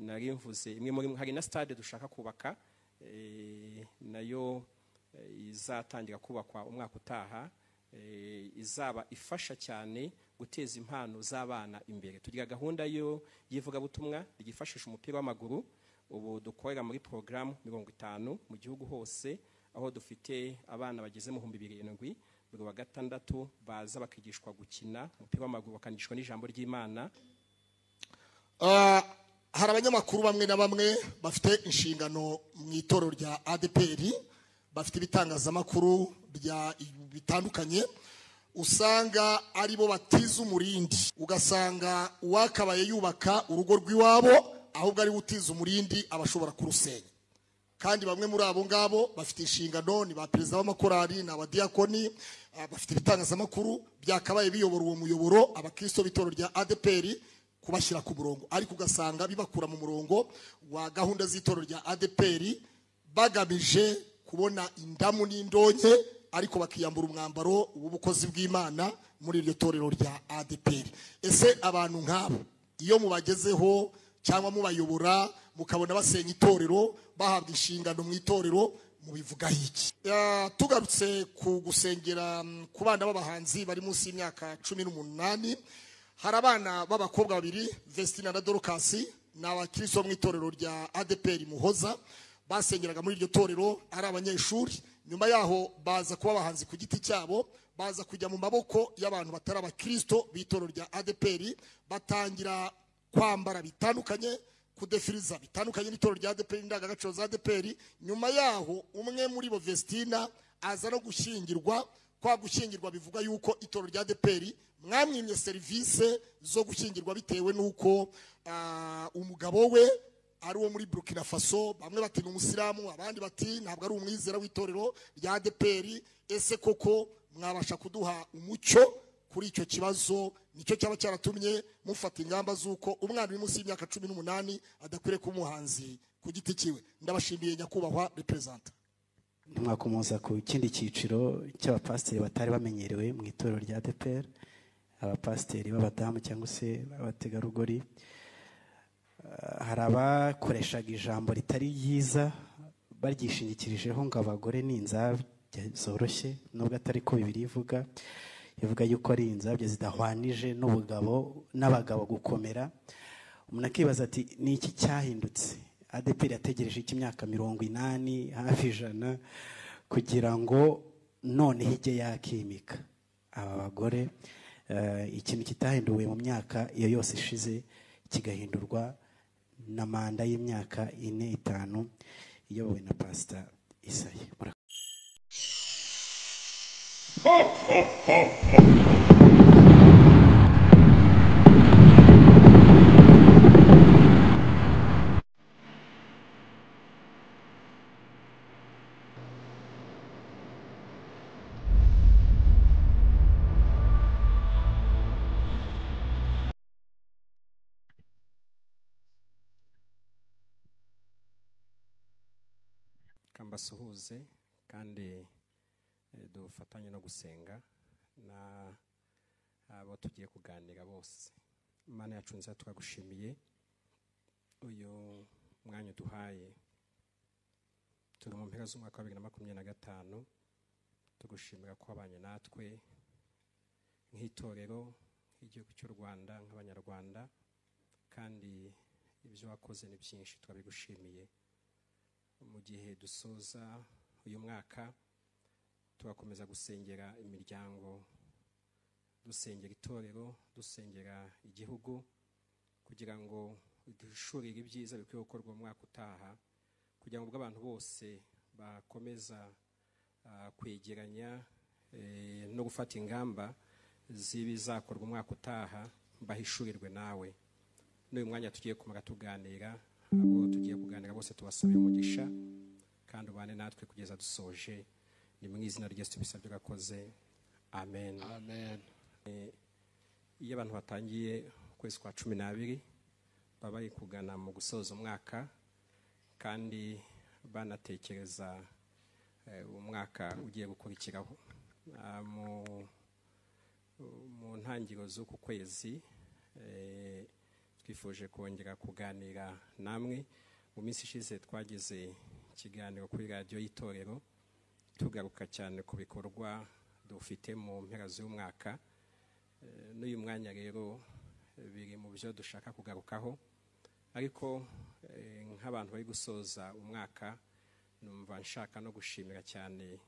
Nari mvuze imwe muri hari na stade dushaka kubaka, nayo izatangira kubakwa umwaka utaha, izaba ifasha cyane guteza impano z'abana imbere. Tugira gahunda yo y'ivugabutumwa ryifashisha umupira w'amaguru. Ubu dukorera muri programu 50 mu gihugu hose, aho dufite abana bageze mu 7,000 buri wa gatandatu baza bakigishwa gukina umupira w'amaguru, bakanigishwa n'ijambo ry'Imana. Hari abanyamakuru bamwe na bamwe bafite inshingano mu itorero rya ADEPR, bafite ibitangazamakuru bya bitandukanye, usanga aribo batiza umurindi, ugasanga uwakabaye yubaka urugo rw'iwabo ahubwo ari utiza umurindi abashobora kurusenya. Kandi bamwe muri abo ngabo bafite inshingano, ni ba perezida b'amakorali, ni abadiakoni, bafite ibitangazamakuru byakabaye biyobora uwo muyoboro abakristo b'itorero rya ADEPR kubashyira ku murongo, ariko ugasanga bibakura mu murongo wa gahunda z'itorero rya ADEPR bagamije kubona indamu n'indonke, ariko bakiyambura umwambaro w'ubukozi bw'Imana muri iryo torero rya ADEPR. Ese abantu nk'abo iyo mubagezeho cyangwa mubayobora mukabona basenya itorero, bahabwa inshingano mu itorero, mubivuga iki? Tugarutse ku gusengera ku bana b'abahanzi bari munsi y'imyaka 18, hari abana b'abakobwa babiri, Vestina na Dorcas, ni abakristo mu itorero rya ADEPR Muhoza, basengeraga muri iryo torero ari abanyeshuri. Nyuma yaho baza kuba abahanzi ku giti cyabo, baza kujya mu maboko y'abantu batari abakristo b'itorero rya ADEPR, batangira kwambara bitandukanye, kudefiriza bitandukanye n'itorero rya ADEPR, indangagaciro za ADEPR. Nyuma yaho umwe muri bo, Vestina, aza no gushyingirwa. Kwa gushyingirwa bivuga yuko itorero rya ADEPR mwamwimye serivisi zo gushyingirwa bitewe nuko umugabo we ari uwo muri Burkina Faso. Bamwe bati ni umusilamu, abandi bati ntabwo ari umwizera w'itorero rya ADEPR. Ese koko mwabasha kuduha umucyo kuri icyo kibazo? Nicyo cyaba cyaratumye mufata ingamba z'uko umwana uri munsi y'imyaka 18 adakwiriye kuba umuhanzi ku giti cyiwe? Ndabashimiye nyakubahwa representant. Mwakomoza ku kindi cyiciro cy'abapasiteri batari bamenyerewe mu itorero rya ADEPR, abapasiteri b'abadamu cyangwa se abategarugori. Hari abakoreshaga ijambo ritari ryiza baryishingikirijeho ngo abagore ni inzabya zoroshye, nubwo atari ko Bibiliya ivuga. Ivuga yuko ari inzabya zidahwanije n'ubugabo n'abagabo gukomera. Umuntu akibaza ati ni iki cyahindutse? ADEPR yategereje iki imyaka 80 hafi 100 kugira ngo noneho ijye yakimika aba bagore? Ikintu kitahinduwe mu myaka iyo yose ishize kigahindurwa na manda y'imyaka 4 5 iyobowe na Pastor Isaie. Mbasuhuze kandi dufatanye no gusenga na abo tugiye kuganira bose. Imana yacu nziza, turagushimiye uyu mwanya duhaye. Turi mu mpera z'umwaka wa 2025, tugushimira ko wabanye natwe nk'itorero, nk'igihugu cy'u Rwanda, nk'abanyarwanda, kandi ibyo wakoze ni byinshi, turabigushimiye. Mu gihe dusoza uyu mwaka, tugakomeza gusengera imiryango, dusengera itorero, dusengera igihugu, kugira ngo duhishurire ibyiza bikwiye gukorwa mu mwaka utaha, kugira ngo ubwo abantu bose bakomeza kwegeranya no gufata ingamba z'ibizakorwa umwaka utaha, bahishurirwe nawe. N'uyu mwanya tugiye kumara tuganira, abo tugiye kuganira bose tubasabye umugisha, kandi ubane natwe kugeza dusoje. Ni mu izina rya Yesu tubisabye, urakoze. Amen. Amen. Iyo abantu batangiye ukwezi kwa 12 baba bari kugana mu gusoza umwaka, kandi banatekereza umwaka ugiye gukurikiraho. Mu ntangiriro z'uku kwezi Twifuje kongera kuganira namwe. Mu minsi ishize twagize ikiganiro kuri radiyo y'itorero, tugaruka cyane ku bikorwa dufite mu mpera z'umwaka. N'uyu mwanya rero biri mu byo dushaka kugarukaho, ariko nk'abantu bari gusoza umwaka numva nshaka no gushimira cyane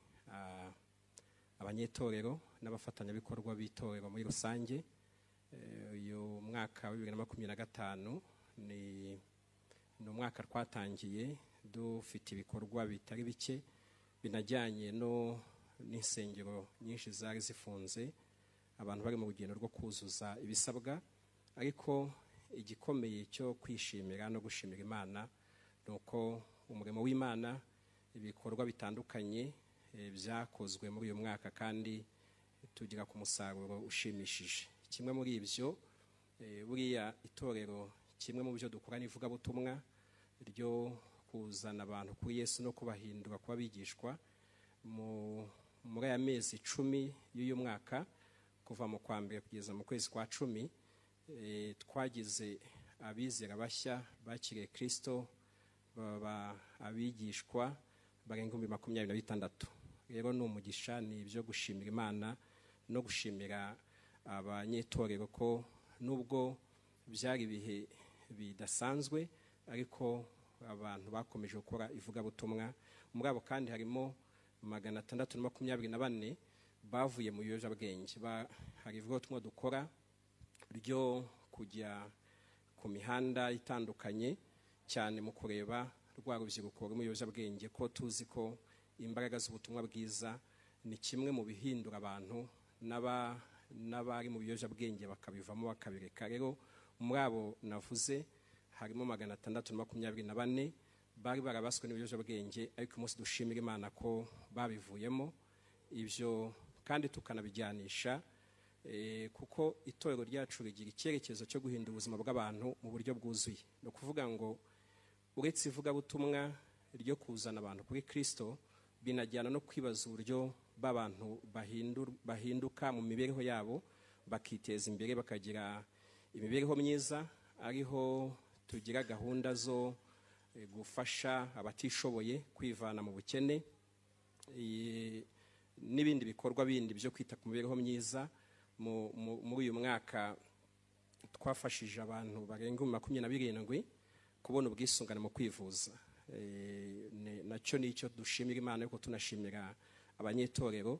abanyetorero n'abafatanyabikorwa b'itorero muri rusange. Uyu mwaka wa 2025 ni umwaka twatangiye dufite ibikorwa bitari bike binajyanye no n'insengero nyinshi zari zifunze, abantu bari mu rugendo rwo kuzuza ibisabwa. Ariko igikomeye cyo kwishimira no gushimira Imana nuko umurimo w'Imana, ibikorwa bitandukanye byakozwe muri uyu mwaka kandi tugira ku musaruro ushimishije. Kimwe muri ibyo, buriya itorero kimwe mu byo dukora ni ivugabutumwa ryo kuzana abantu kuri Yesu no kubahindura kuba bigishwa. Muri aya mezi 10 y'uyu mwaka, kuva mu kwa mbere kugeza mu kwezi kwa 10, twagize abizera bashya bakiriye Kristo baba abigishwa barenga 26,000. Rero ni umugisha, ni ibyo gushimira Imana no gushimira abanyetorero ko nubwo byari ibihe bidasanzwe ariko abantu bakomeje gukora ivugabutumwa. Muri abo kandi harimo 624 bavuye mu biyobyabwenge. Hari ivugabutumwa dukora ryo kujya ku mihanda itandukanye cyane mu kureba rwa rubyiruko ruri mu biyobyabwenge, ko tuzi ko imbaraga z'ubutumwa bwiza ni kimwe mu bihindura abantu n'abari mu biyobyabwenge bakabivamo bakabireka. Rero muri abo navuze harimo 624 bari barabaswe n'ibiyobyabwenge, ariko umunsi dushimira Imana ko babivuyemo. Ibyo kandi tukanabijyanisha kuko itorero ryacu rigira icyerekezo cyo guhindura ubuzima bw'abantu mu buryo bwuzuye. Ni ukuvuga ngo uretse ivugabutumwa ryo kuzana abantu kuri Kristo, binajyana no kwibaza uburyo b'abantu bahinduka mu mibereho yabo, bakiteza imbere, bakagira imibereho myiza. Ariho tugira gahunda zo gufasha abatishoboye kwivana mu bukene n'ibindi bikorwa bindi byo kwita ku mibereho myiza. Muri uyu mwaka twafashije abantu barenga 27 kubona ubwisungane mu kwivuza. Nacyo nicyo dushimira Imana, ariko tunashimira abanyetorero.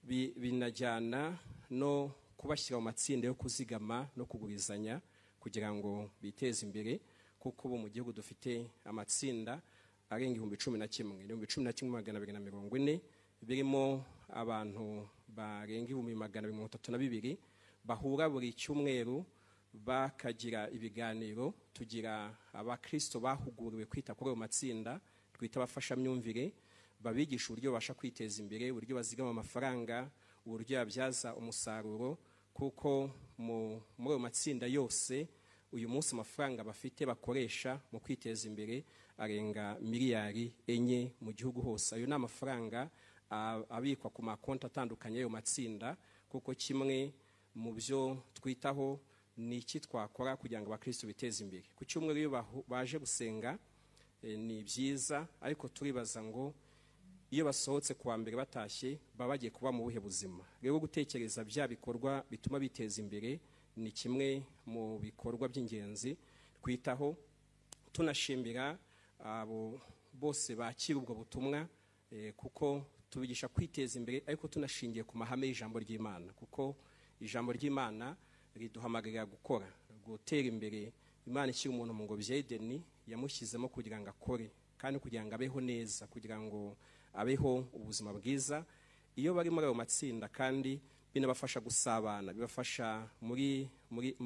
Binajyana no kubashyira mu matsinda yo kuzigama no kugurizanya kugira ngo biteze imbere, kuko ubu mu gihugu dufite amatsinda arenga 11,000, 11,240, birimo abantu barenga 232 bahura buri cyumweru bakagira ibiganiro. Tugira abakristo bahuguriwe kwita kuri ayo matsinda, twita abafashamyumvire, babigisha uburyo babasha kwiteza imbere, uburyo bazigama amafaranga, uburyo yabyaza umusaruro, kuko muri ayo matsinda yose uyu munsi amafaranga bafite bakoresha mu kwiteza imbere arenga 4 miliyari mu gihugu hose. Ayo ni amafaranga abikwa ku makonti atandukanye y'ayo matsinda, kuko kimwe mu byo twitaho ni iki twakora kugira ngo abakristo biteze imbere. Ku cyumweru iyo baje gusenga ni byiza, ariko turibaza ngo iyo basohotse kuwa mbere batashye baba bagiye kuba mu buhe buzima. Rero gutekereza bya bikorwa bituma biteza imbere ni kimwe mu bikorwa by'ingenzi twitaho. Tunashimira abo bose bakira ubwo butumwa, kuko tubigisha kwiteza imbere ariko tunashingiye ku mahame y'ijambo ry'Imana, kuko ijambo ry'Imana riduhamagarira gukora, gutera imbere. Imana ishyira umuntu mu ngobyi ya Edeni, yamushyizemo kugira ngo akore kandi kugira ngo abeho neza, kugira ngo abeho ubuzima bwiza. Iyo bari muri ayo matsinda kandi binabafasha gusabana, bibafasha muri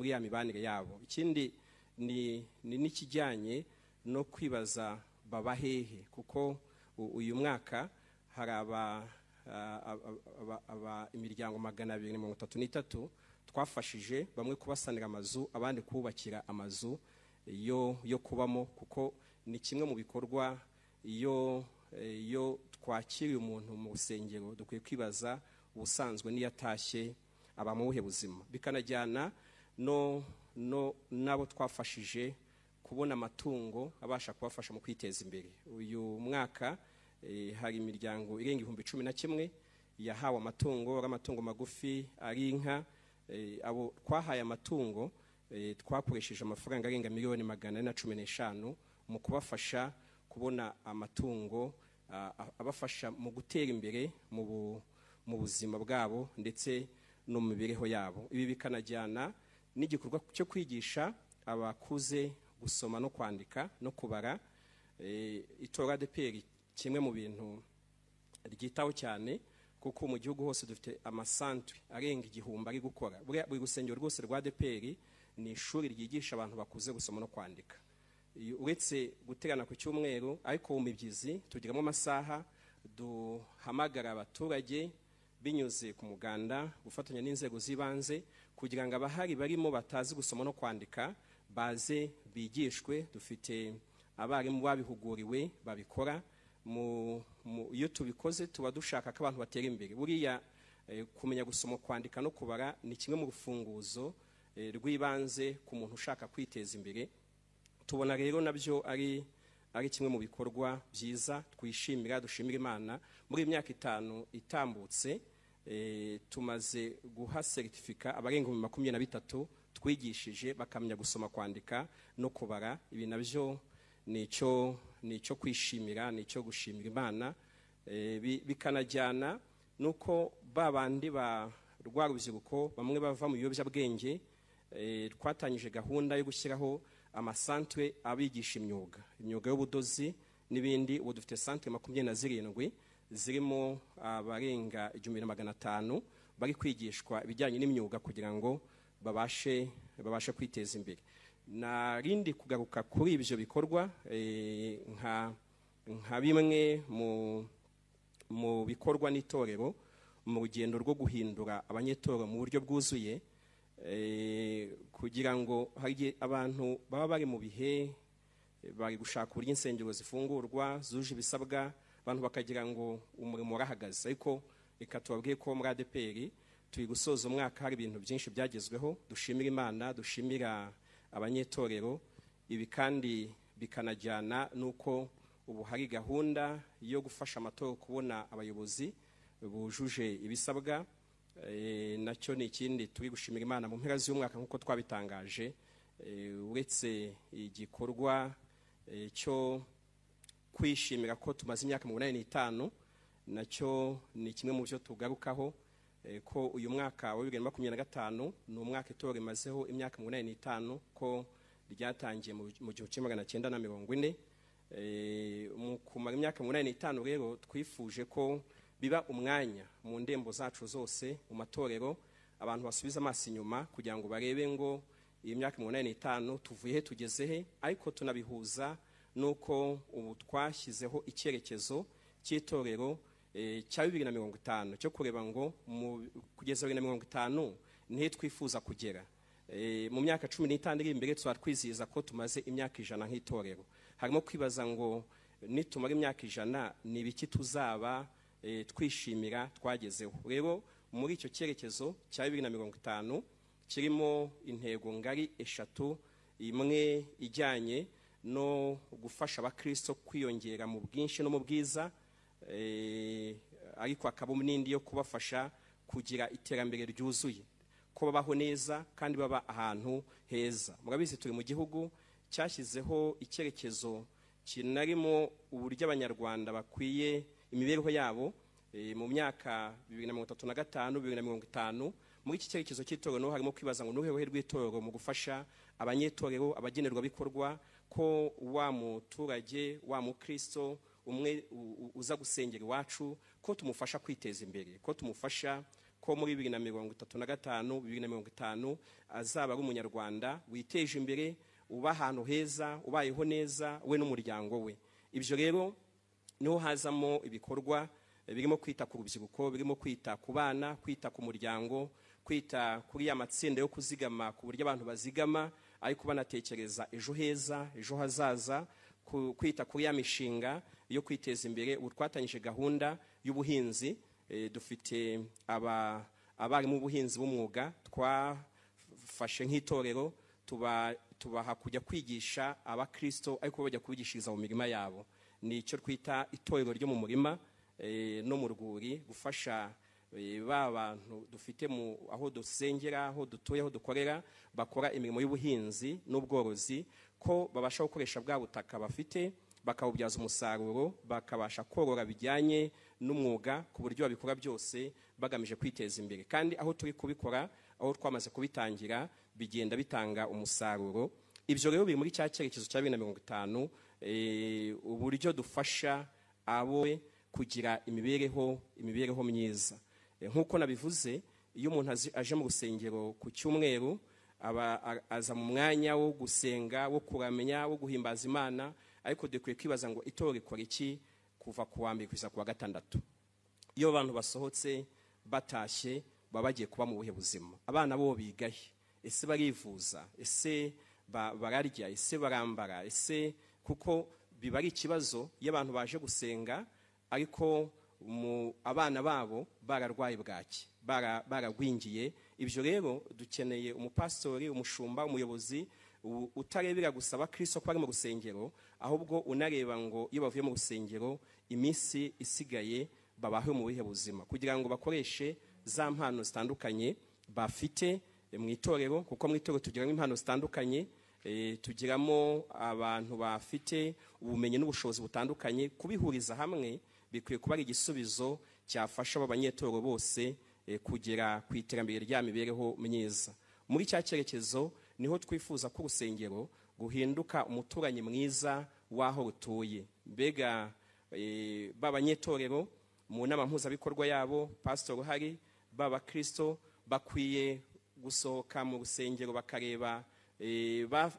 ya mibanire yabo. Ikindi ni n'ikijyanye no kwibaza baba hehe, kuko uyu mwaka hari aba imiryango 233 twafashije, bamwe kubasanira amazu, abandi kubakira amazu yo kubamo, kuko ni kimwe mu bikorwa iyo twakiriye umuntu mu rusengero dukwiye kwibaza ubusanzwe niyo atashye aba mu buhe buzima. Bikanajyana no no nabo twafashije kubona amatungo abasha kubafasha mu kwiteza imbere. Uyu mwaka hari imiryango irenga 11,000 yahawe amatungo, ari amatungo magufi, ari inka. Abo twahaye amatungo twakoresheje amafaranga arenga 415,000,000 mu kubafasha kubona amatungo abafasha mu gutera imbere mu buzima bwabo ndetse no mu mibereho yabo. Ibi bikanajyana n'igikorwa cyo kwigisha abakuze gusoma no kwandika no kubara. Itora ADEPR kimwe mu bintu ryitaho cyane, kuko mu gihugu hose dufite amasantre arenga 1000 ari gukora. Buri rusengero rwose rwa ADEPR ni ishuri ryigisha abantu bakuze gusoma no kwandika. Uretse guterana ku cyumweru, ariko mu mibyizi tugiramo amasaha duhamagara abaturage binyuze ku muganda, gufatanya n'inzego z'ibanze, kugira ngo abahari barimo batazi gusoma no kwandika baze bigishwe. Dufite abarimu babihuguriwe babikora. Iyo tubikoze tuba dushaka ko abantu batera imbere. Buriya kumenya gusoma, kwandika no kubara ni kimwe mu rufunguzo rw'ibanze ku muntu ushaka kwiteza imbere. Tubona rero nabyo ari kimwe mu bikorwa byiza twishimira, dushimira Imana. Muri imyaka 5 itambutse tumaze guha certificat abarenga 23 twigishije bakamenya gusoma, kwandika no kubara. Ibi nabyo nicyo kwishimira, nicyo gushimira Imana. Bikanajyana nuko babandi ba rwa rubyiruko bamwe bava mu biyobyabwenge, twatangije gahunda yo gushyiraho amasantre abigisha imyuga y'ubudozi n'ibindi. Ubu dufite santre 27 zirimo abarenga 1500 bari kwigishwa ibijyanye n'imyuga kugira ngo babashe kwiteza imbere. Narindi kugaruka kuri ibyo bikorwa nka bimwe mu bikorwa n'itorero mu rugendo rwo guhindura abanyetorero mu buryo bwuzuye, kugira ngo hari abantu baba bari mu bihe bari gushaka uburyo insengero zifungurwa zuje ibisabwa, abantu bakagira ngo umurimo warahagaze. Ariko reka tubabwiye ko muri ADEPR turi gusoza umwaka hari ibintu byinshi byagezweho, dushimira Imana, dushimira abanyetorero. Ibi kandi bikanajyana nuko ubu hari gahunda yo gufasha amatorero kubona abayobozi bujuje ibisabwa. Nacyo ni ikindi turi gushimira Imana mu mpera z'umwaka nkuko twabitangaje. Uretse igikorwa cyo kwishimira ko tumaze imyaka 85, nacyo ni kimwe mu byo tugarukaho, ko uyu mwaka wa 2025 ni umwaka itorero rimazeho imyaka 85, ko ryatangiye mu 1940. Mu kumara imyaka 85 rero twifuje ko biba umwanya mu ndembo zacu zose mu matorero, abantu basubiza amaso inyuma kugira ngo barebe ngo iyi myaka 85 tuvuye he, tugeze he, ariko tunabihuza nuko ubu twashyizeho icyerekezo cy'itorero cya 2050 cyo kureba ngo kugeza 2050 nihe twifuza kugera. Mu myaka 15 iri imbere tuzaba twizihiza ko tumaze imyaka 100 nk'itorero. Harimo kwibaza ngo nitumara imyaka 100 ni ibiki tuzaba twishimira twagezeho. Rero muri icyo cyerekezo cya 2050 kirimo intego ngari 3, imwe ijyanye no gufasha abakristo kwiyongera mu bwinshi no mu bwiza, ariko akaba n'indi yo kubafasha kugira iterambere ryuzuye, ko babaho neza kandi baba ahantu heza. Murabizi turi mu gihugu cyashyizeho icyerekezo kinarimo uburyo abanyarwanda bakwiye imibereho yabo mu myaka 2035 2050. Muri iki cyerekezo cy'itorero harimo kwibaza ngo nuhe ruhe rw'itorero mu gufasha abanyetorero, abagenerwabikorwa, ko wa muturage wa mukristo umwe uza gusengera iwacu, ko tumufasha kwiteza imbere, ko tumufasha ko muri 2035 2050 azaba ari umunyarwanda witeje imbere, uba ahantu heza, ubayeho neza we n'umuryango we. Ibyo rero niho hazamo ibikorwa birimo kwita ku rubyiruko, birimo kwita ku bana, kwita ku muryango, kwita kuri ya matsinda yo kuzigama ku buryo abantu bazigama ariko banatekereza ejo heza, ejo hazaza, kwita kuri ya mishinga yo kwiteza imbere. Ubu twatangije gahunda y'ubuhinzi, dufite abarimu b'ubuhinzi b'umwuga twafashe nk'itorero, Tubaha kujya kwigisha abakristo, ariko bajya kubigishiriza mu mirima yabo. Ni icyo twita itorero ryo mu murima no mu rwuri, gufasha ba bantu dufite mu aho dusengera, aho dutuye, aho dukorera, bakora imirimo y'ubuhinzi n'ubworozi, ko babasha gukoresha bwa butaka bafite bakawubyaza umusaruro, bakabasha korora bijyanye n'umwuga ku buryo babikora byose bagamije kwiteza imbere. Kandi aho turi kubikora, aho twamaze kubitangira, bigenda bitanga umusaruro. Ibyo rero biri muri cya cyerekezo cya 2050, uburyo dufasha abo kugira imibereho myiza. Nk'uko nabivuze, iyo umuntu aje mu rusengero ku cyumweru, aba aza mu mwanya wo gusenga, wo kuramenya, wo guhimbaza Imana, ariko dukwiye kwibaza ngo itorero rikora iki kuva ku wa mbere kugeza ku wa gatandatu? Iyo abantu basohotse batashye, baba bagiye kuba mu buhe buzima? Abana bo bigahe? Ese barivuza? Ese bararya? Ese barambara? Ese kuko biba ari ikibazo iyo abantu baje gusenga ariko abana babo bararwaye bwaki, baragwingiye. Ibyo rero dukeneye umupastori, umushumba, umuyobozi utarebera gusa abakristo ko bari mu rusengero, ahubwo unareba ngo iyo bavuye mu rusengero iminsi isigaye babaho mu buhe buzima, kugira ngo bakoreshe za mpano zitandukanye bafite mu itorero. Kuko mu itorero tugiramo impano zitandukanye, tugiramo abantu bafite ubumenyi n'ubushobozi butandukanye. Kubihuriza hamwe bikwiye kuba ari igisubizo cyafasha abo banyetorero bose kugera ku iterambere rya mibereho myiza. Muri cya cyerekezo niho twifuza ko urusengero guhinduka umuturanyi mwiza w'aho rutuye. Mbega b'abanyetorero mu nama mpuzabikorwa yabo, pastor uhari, b'abakristo bakwiye gusohoka mu rusengero bakareba,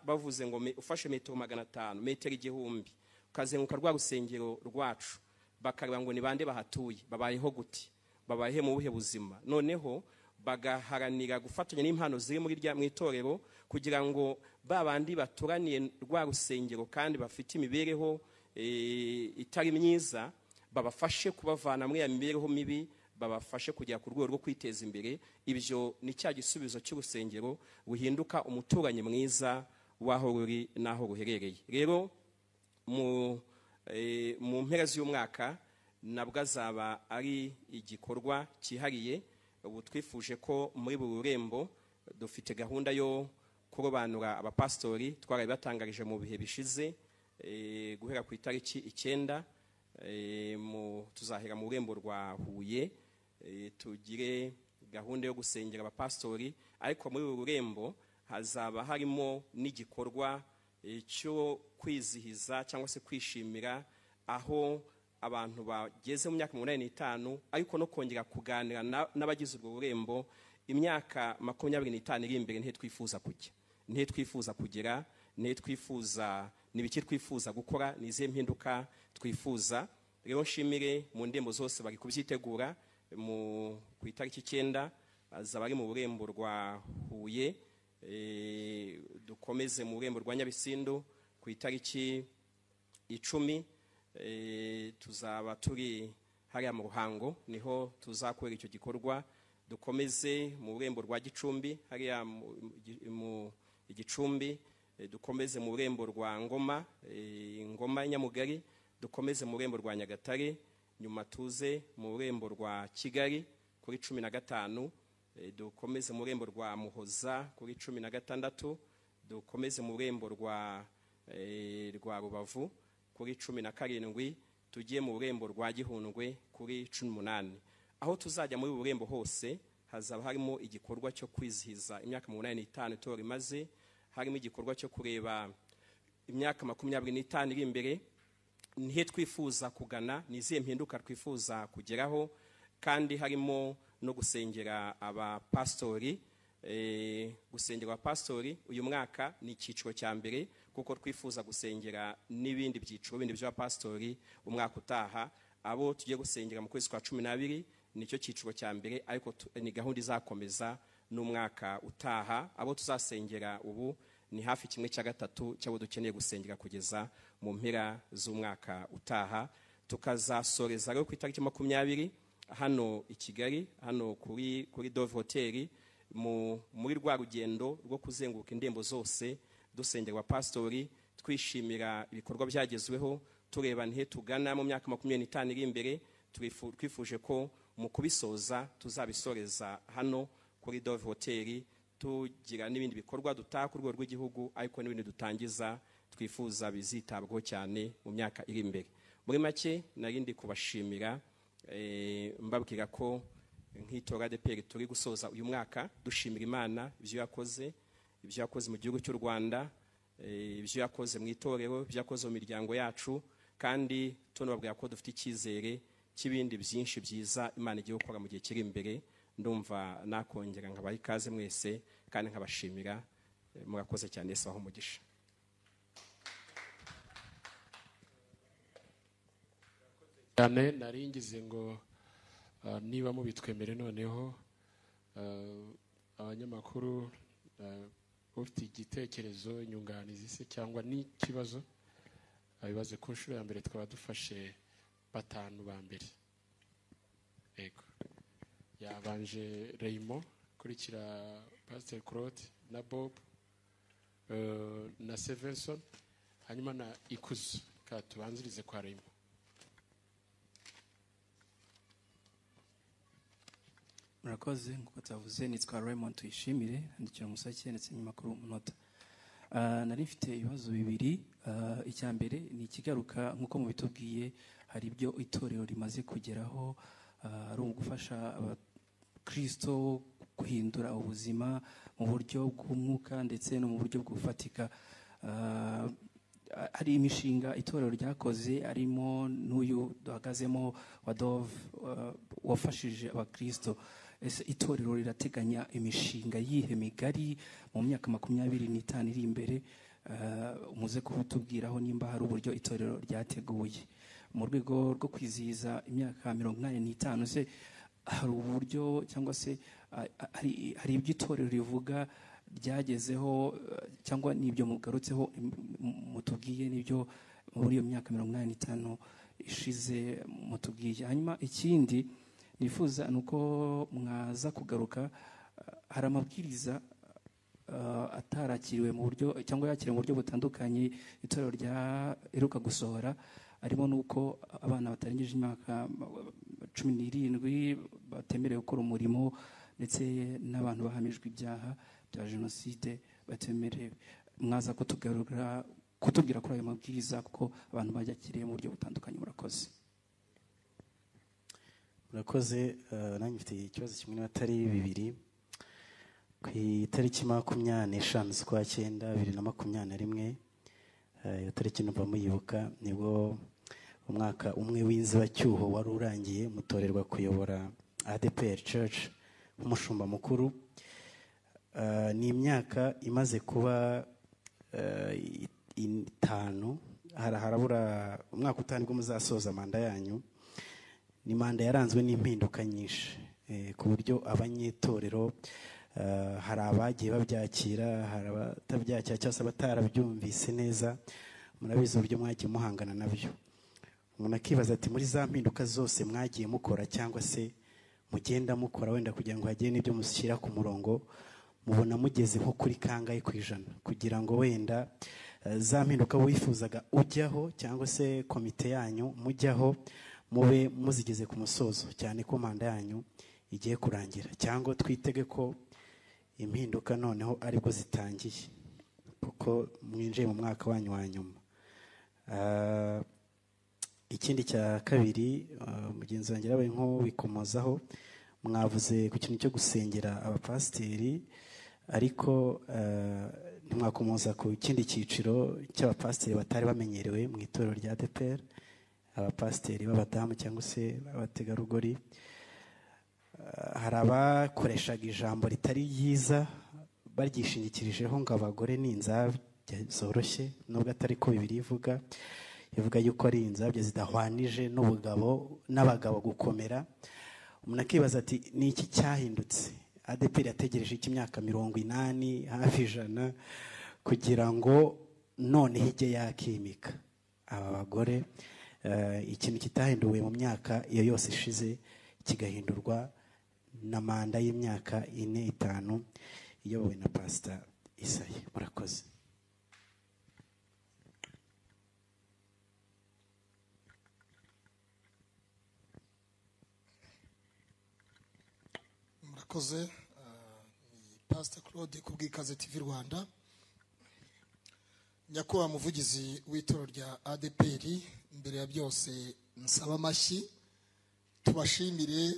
bavuze ngo ufashe metero 500, metero 1000, ukazenguka rwa rusengero rwacu, bakareba ngo ni bande bahatuye, babayeho gute, babayeho mu buhe buzima. Noneho bagaharanira gufatanya n'impano ziri muri rya mwitorero, kugira ngo babandi baturaniye rwa rusengero kandi bafite imibereho itari myiza, babafashe kubavana muri ya mibereho mibi, babafashe kugera ku rwego rwo kwiteza imbere. Ibyo ni cya gisubizo cy'urusengero buhinduka umuturanyi mwiza w'aho ruri n'aho ruherereye. Rero mu mpera z'umwaka nabwo azaba ari igikorwa cyihariye. Ubu twifuje ko muri buri rurembo dufite gahunda yo kurobanura abapastori, twarabibatangarije mu bihe bishize, guhera ku itariki 9, tuzahera mu rurembo rwa Huye, tugire gahunda yo gusengera abapastori, ariko muri buri rurembo hazaba harimo n'igikorwa cyo kwizihiza cyangwa se kwishimira aho abantu bageze mu myaka 85, ariko no kongera kuganira n'abagize ubwo rurembo imyaka 25 iri imbere. Ntitwifuza kujya, ntitwifuza kugera, ntitwifuza nibiki twifuza gukora, nize mpinduka twifuza. Rero nshimire mu ndembo zose bari kubyitegura. Mu ku itariki 9 azaba ari mu rurembo rwa Huye, dukomeze mu rurembo rwa Nyabisindu ku itariki 10, tuzaba turi hariya mu Ruhango, niho tuzakorera icyo gikorwa. Dukomeze mu rurembo rwa Gicumbi, hariya mu Gicumbi, dukomeze mu rurembo rwa Ngoma, Ngoma Nyamugari, dukomeze mu rurembo rwa Nyagatare, nyuma tuze mu rurembo rwa Kigali kuri 15, dukomeze mu rurembo rwa Muhoza kuri 16, dukomeze mu rurembo rwa Rubavu kuri 17, tugiye mu rurembo rwa Gihundwe kuri 18. Aho tuzajya muri rurembo hose hazaba harimo igikorwa cyo kwizihiza imyaka 85 itorero imaze, harimo igikorwa cyo kureba imyaka 25 iri imbere, nihe twifuza kugana, nizihe mpinduka twifuza kugeraho, kandi harimo no gusengera abapastori. Gusengera abapastori uyu mwaka ni icyiciro cya mbere, kuko twifuza gusengera n'ibindi byiciro bindi by'abapastori umwaka utaha. Abo tugiye gusengera mu kwezi kwa 12 nicyo cyiciro cya mbere, ariko ni gahunda izakomeza n'umwaka utaha. Abo tuzasengera ubu ni hafi 1/3 cy'abo dukeneye gusengera kugeza mu mpera z'umwaka utaha. Tukazasoreza rero ku itariki 20 hano i Kigali, hano kuri Dove Hotel, Muri rwa rugendo rwo kuzenguruka indembo zose dusengera abapasitori, twishimira ibikorwa byagezweho, tureba ntihe tugana mu myaka 25 iri imbere, twifuje ko mu kubisoza tuzabisoreza hano kuri Dove Hotel, tugira n'ibindi bikorwa dutaha ku rwego rw'igihugu, ariko n'ibindi dutangiza twifuza bizitabwaho cyane mu myaka iri imbere. Muri make narindi kubashimira, mbabwira ko nk'itora ADEPR turi gusoza uyu mwaka dushimira Imana ibyo yakoze mu gihugu cy'u Rwanda, ibyo yakoze mu itorero, ibyo yakoze mu miryango yacu, kandi tunababwira ko dufite icyizere cy'ibindi byinshi byiza Imana igiye gukora mu gihe kiri imbere. Ndumva nakongera nkabaha ikaze mwese kandi nkabashimira. Murakoze cyane, Yesu abahe umugisha. Cyane naringize ngo niba mubitwemere noneho abanyamakuru ufite igitekerezo, inyunganizi se cyangwa n'ikibazo abibaze. Ku nshuro ya mbere twaba dufashe 5 ba mbere. Yego, yabanje Raymond, kurikira Pastor Claude na Bob na Sevenson, hanyuma na Ikuzo. Ka tubanzirize kwa Raymond. Murakoze. Nkuko tavuze nitwa Raymond Tuyishimire, andikira Umusake ndetse n'amakuru umunota. Nari mfite ibibazo bibiri. Icya mbere ni ikigaruka nkuko mubitubwiye, hari ibyo itorero rimaze kugeraho, ari ugufasha abakristo guhindura ubuzima mu buryo bw'umwuka ndetse no mu buryo bw'ufatika. Hari imishinga itorero ryakoze, arimo n'uyu duhagazemo wa Dove wafashije abakristo. Ese itorero rirateganya imishinga yihe migari mu myaka 25 iri imbere? Muze kubitubwiraho nimba hari uburyo itorero ryateguye mu rwego rwo kwizihiza imyaka 85. Se hari uburyo cyangwa se hari ibyo itorero rivuga ryagezeho, cyangwa n'ibyo mugarutseho mutubwiye n'ibyo muri iyo myaka 85 ishize mutubwiye? Hanyuma ikindi nifuza nuko mwaza kugaruka, hari amabwiriza atarakiriwe mu buryo cyangwa yakiriwe mu buryo butandukanye itorero ryaheruka gusohora, arimo nuko abana batarengeje imyaka 17 batemerewe gukora umurimo, ndetse n'abantu bahamijwe ibyaha bya jenoside batemerewe. Mwaza kutugarura kutubwira kuri ayo mabwiriza, kuko abantu bajakiriye mu buryo butandukanye. Murakoze. Murakoze. Nanjye mfite ikibazo kimwe n'abatari bibiri. Ku itariki 25 z'ukwa 9 2021, iyo tariki numva muyibuka, nibwo umwaka umwe w'inzibacyuho wari urangiye mutorerwa kuyobora ADEPR Church nk'umushumba mukuru. Ni imyaka imaze kuba 5, harabura umwaka 5 bwo muzasoza manda yanyu. Ni manda yaranzwe n'impinduka nyinshi, ku buryo abanyetorero hari abagiye babyakira, hari abatabyakira cyangwa se batarabyumvise neza. Murabizi uburyo mwagiye muhangana nabyo. Umuntu akibaza ati muri za mpinduka zose mwagiye mukora cyangwa se mugenda mukora wenda kugira ngo hagire n'ibyo mushyira ku murongo, mubona mugeze nko kuri kangahe ku ijana kugira ngo wenda za mpinduka wifuzaga ujyaho cyangwa se komite yanyu mujyaho mube muzigeze ku musozo, cyane ko manda yanyu igiye kurangira, cyangwa twitege ko impinduka noneho aribwo zitangiye kuko mwinjiye mu mwaka wanyu wa nyuma. Ikindi cya kabiri, mugenzi wanjye yabaye nko bikomozaho, mwavuze ku kintu cyo gusengera abapasiteri, ariko ntimwakomoza ku kindi cyiciro cy'abapasiteri batari bamenyerewe mu itorero rya ADEPR, abapasiteri b'abadamu cyangwa se abategarugori. Hari abakoreshaga ijambo ritari ryiza baryishingikirijeho ngo abagore ni inzabya zoroshye, nubwo atari ko Bibiliya ivuga. Ivuga yuko ari inzabya zidahwanije n'ubugabo n'abagabo gukomera. Umuntu akibaza ati ni iki cyahindutse? ADEPR yategereje iki imyaka 80 hafi 100 kugira ngo none hijye yakimika aba bagore? Ikintu kitahinduwe mu myaka iyo yose ishize kigahindurwa na manda y'imyaka 4 5 iyobowe na Pastor Isaie. Murakoze. Murakoze. Ni Pastor Claude kubw'Ikaze TV Rwanda. Nyakubahwa muvugizi w'itorero rya ADEPR, mbere ya byose nsaba amashyi tubashimire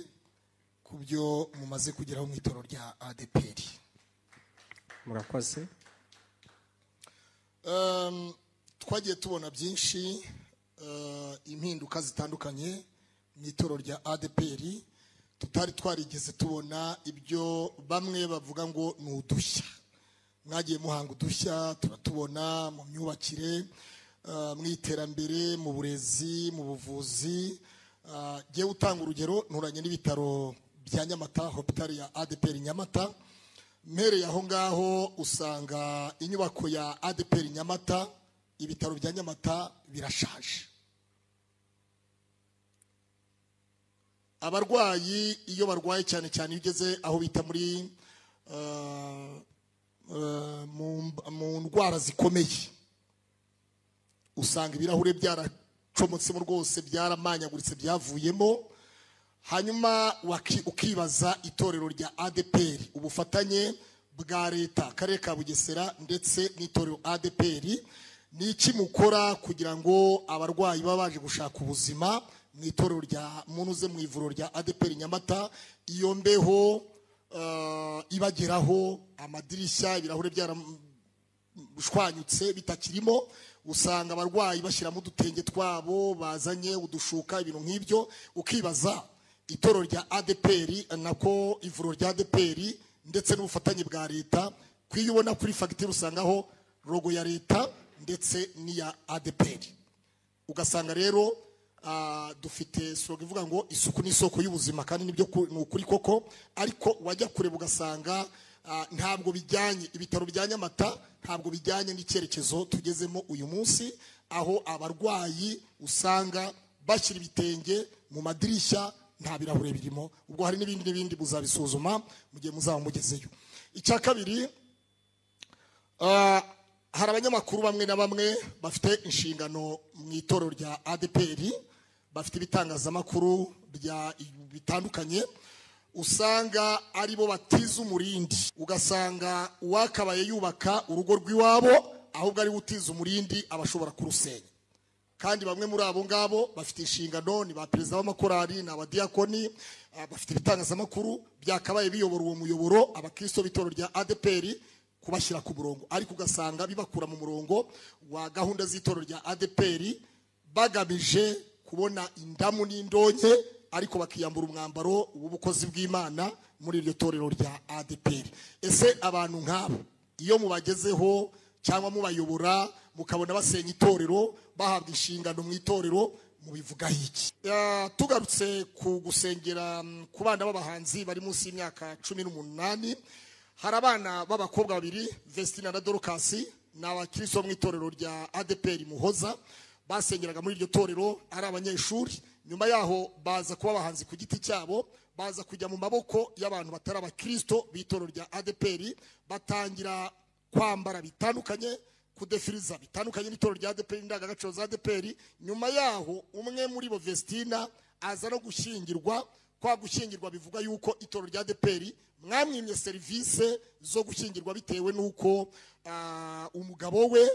ku byo mumaze kugeraho mu itorero rya ADEPR. Murakoze. Twagiye tubona byinshi, impinduka zitandukanye mu itorero rya ADEPR tutari twarigeze tubona, ibyo bamwe bavuga ngo ni udushya. Mwagiye muhanga udushya turatubona mu myubakire, mu iterambere, mu burezi, mu buvuzi. Giye utanga urugero, nturanye n'ibitaro bya Nyamata, hospital ya ADEPR Nyamata. Mpereye aho ngaho usanga inyubako ya ADEPR Nyamata, ibitaro bya Nyamata birashaje. Abarwayi iyo barwaye cyane cyane iyo ugeze aho bita muri mu ndwara zikomeye, usanga ibirahure byaracomotsemo rwose, byaramanyaguritse, byavuyemo. Hanyuma ukibaza itorero rya ADEPR, ubufatanye bwa leta, akarere ka Bugesera ndetse n'itorero ADEPR, ni iki mukora kugira ngo abarwayi baba baje gushaka ubuzima mu itorero rya munuze mu ivuriro rya ADEPR Nyamata, iyo mbeho ibageraho, amadirishya, ibirahure byarashwanyutse bitakirimo, usanga abarwayi bashyiramo udutenge twabo bazanye, udushuka, ibintu nk'ibyo. Ukibaza itorero rya ADEPR nako ivuriro rya ADEPR ndetse n'ubufatanye bwa leta, kwiyubona kuri fagitire usangaho logo ya leta ndetse n'iya ADEPR. Ugasanga rero dufite slogan ivuga ngo isuku ni isoko y'ubuzima, kandi nibyo ni ukuri koko, ariko wajya kureba ugasanga ntabwo bijyanye, ibitaro bya Nyamata ntabwo bijyanye n'icyerekezo tugezemo uyu munsi, aho abarwayi usanga bashyira ibitenge mu madirishya nta birahure birimo. Ubwo hari n'ibindi n'ibindi muzabisuzuma mu gihe muzaba mugezeyo. Icya kabiri, hari abanyamakuru bamwe na bamwe bafite inshingano mu itorero rya ADEPR, bafite ibitangazamakuru bitandukanye, usanga aribo batiza umurindi. Ugasanga uwakabaye yubaka urugo rw'iwabo ahubwo ari utiza umurindi abashobora kurusenya. Kandi bamwe muri abo ngabo bafite inshingano, ni ba perezida b'amakorali, ni abadiyakoni, bafite ibitangazamakuru byakabaye biyobora uwo muyoboro abakristo b'itorero rya ADEPR kubashyira ku murongo, ariko ugasanga bibakura mu murongo wa gahunda z'itorero rya ADEPR, bagamije kubona indamu n'indonke, ariko bakiyambura umwambaro w'ubukozi bw'Imana muri iryo torero rya ADEPR. Ese abantu nk'abo iyo mubagezeho cyangwa mubayobora mukabona basenya itorero, bahabwa inshingano mu itorero, mubivugaho iki? Tugarutse ku gusengera ku bana b'abahanzi bari munsi y'imyaka 18, hari abana b'abakobwa babiri, Vestina na Dorcas, ni abakristo mu itorero rya ADEPR Muhoza, basengeraga muri iryo torero ari abanyeshuri. Nyuma yaho baza kuba abahanzi ku giti cyabo, baza kujya mu maboko y'abantu batari abakristo b'itorero rya ADEPR, batangira kwambara bitandukanye, kudefiriza bitandukanye n'itorero rya ADEPR, indangagaciro za ADEPR. Nyuma yaho umwe muri bo, Vestina, aza no gushyingirwa. Kwa gushyingirwa bivuga yuko itorero rya ADEPR mwamwimye serivisi zo gushyingirwa bitewe nuko umugabo we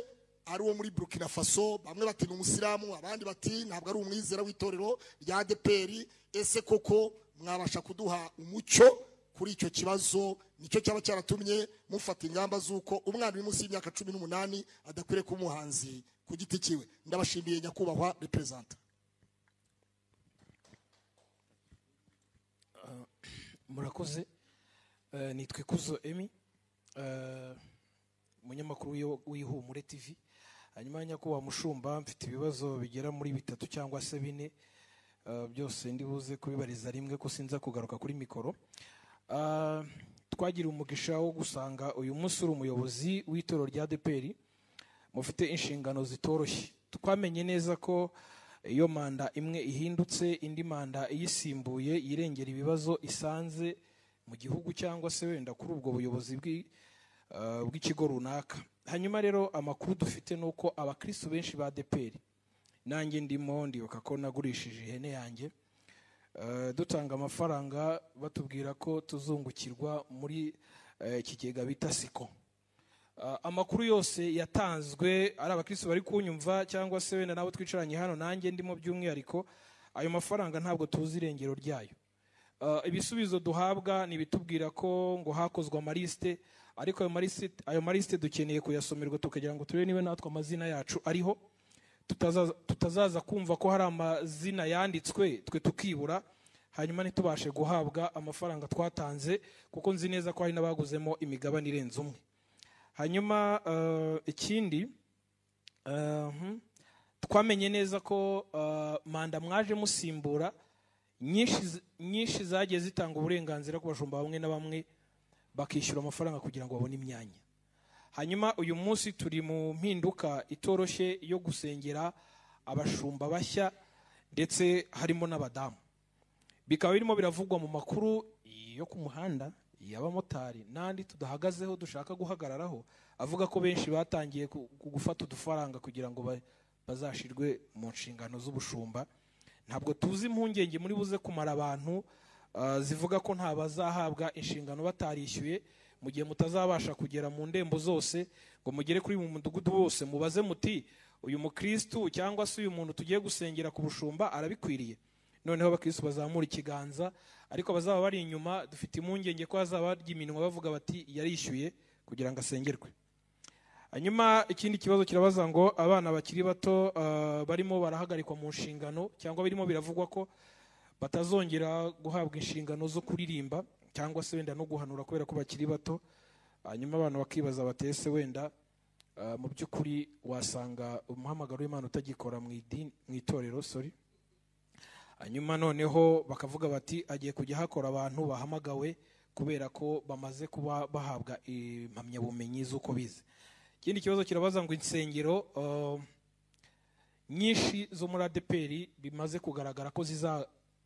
ari uwo muri Burkina Faso. Bamwe bati ni umusilamu, abandi bati ntabwo ari umwizera w'itorero rya ADEPR. Ese koko mwabasha kuduha umucyo kuri icyo kibazo? Nicyo cyaba cyaratumye mufata ingamba z'uko umwana uri munsi y'imyaka 18 adakwiriye kuba umuhanzi ku giti cyiwe? Ndabashimiye nyakubahwa representa. Murakoze. Nitwa Ikuzo Emi, umunyamakuru w'Ihumure TV. Hanyuma nyakubahwa mushumba, mfite ibibazo bigera muri 3 cyangwa se 4, byose ndibuze kubibariza rimwe ko sinza kugaruka kuri mikoro. Twagira umugisha wo gusanga uyu munsi uri umuyobozi w'itorero rya ADEPR, mufite inshingano zitoroshye. Twamenye neza ko iyo manda imwe ihindutse, indi manda iyisimbuye yirengera ibibazo isanze mu gihugu cyangwa se wenda kuri ubwo buyobozi bw'ikigo runaka. Hanyuma rero amakuru dufite nuko abakristo benshi ba ADEPR, nanjye ndimo, ndibuka ko nagurishije ihene yanjye, dutanga amafaranga batubwira ko tuzungukirwa muri ikigega bita Siko. Amakuru yose yatanzwe ari abakristo bari kunyumva cyangwa se wenda nabo twicaranye hano, nanjye ndimo by'umwihariko, ayo mafaranga ntabwo tuzi irengero ryayo. Ibisubizo duhabwa ni ibitubwira ko ngo hakozwe amaliste, ariko ayo maliste dukeneye kuyasomerwa tukagira ngo turebe niba natwe amazina yacu ariho, tutazaza kumva ko hari amazina yanditswe twe tukibura, hanyuma ntitubashe guhabwa amafaranga twatanze, kuko nzi neza ko hari n'abaguzemo imigabane irenze umwe. Hanyuma ikindi twamenye neza ko manda mwaje musimbura nyinshi zagiye zitanga uburenganzira ku bashumba bamwe na bamwe bakishyura amafaranga kugira ngo babone imyanya. Hanyuma uyu munsi turi mu mpinduka itoroshye yo gusengera abashumba bashya ndetse harimo n'abadamu. Bikaba birimo biravugwa mu makuru yo ku muhanda y'abamotari n'andi tudahagazeho dushaka guhagararaho, avuga ko benshi batangiye gufata udufaranga kugira ngo bazashirwe mu nshingano z'ubushumba. Ntabwo tuzi impungenge muri buze kumara abantu zivuga ko nta bazahabwa inshingano batarishyuye, mu gihe mutazabasha kugera mu ndembo zose ngo mugere kuri mu mudugudu wose mubaze muti uyu mukristu cyangwa se uyu muntu tugiye gusengera ku bushumba arabikwiriye. Noneho abakristu bazamura ikiganza, ariko abazaba bari inyuma dufite impungenge ko bazaba barya iminwa bavuga bati yarishyuye kugira ngo asengerwe. Hanyuma ikindi kibazo kirabaza ngo abana bakiri bato barimo barahagarikwa mu nshingano cyangwa birimo biravugwa ko batazongera guhabwa inshingano zo kuririmba cyangwa se wenda no guhanura kubera ko bakiri bato. Hanyuma abantu bakibaza batese wenda mu by'ukuri wasanga umuhamagaro w'Imana utagikora mu idini, mu itorero, sorry. Hanyuma noneho bakavuga bati agiye kujya hakora abantu bahamagawe kubera ko bamaze kuba bahabwa impamyabumenyi z'uko bize. Ikindi kibazo kirabaza ngo insengero nyinshi zo muri ADEPR bimaze kugaragara ko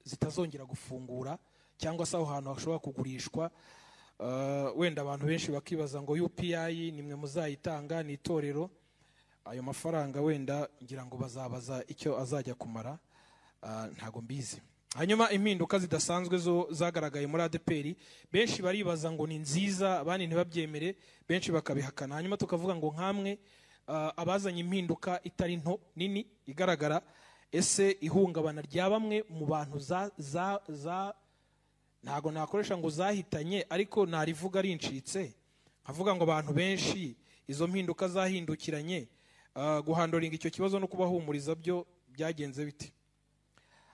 zitazongera gufungura cyangwa se aho hantu hashobora kugurishwa. Wenda abantu benshi bakibaza ngo UPI nimwe muzayitanga ni itorero, ayo mafaranga wenda ngira ngo bazabaza icyo azajya kumara, ntago mbizi. Hanyuma impinduka zidasanzwe zo zagaragaye muri ADEPR, benshi baribaza ngo ni nziza, abandi ntibabyemere, benshi bakabihakana. Hanyuma tukavuga ngo nkamwe abazanye impinduka itari nto nini igaragara, ese ihungabana rya bamwe mu bantu za ntago nakoresha ngo zahitanye, ariko narivuga rincitse nkavuga ngo abantu benshi izo mpinduka zahindukiranye, guhandoringa icyo kibazo no kubahumuriza byo byagenze bite.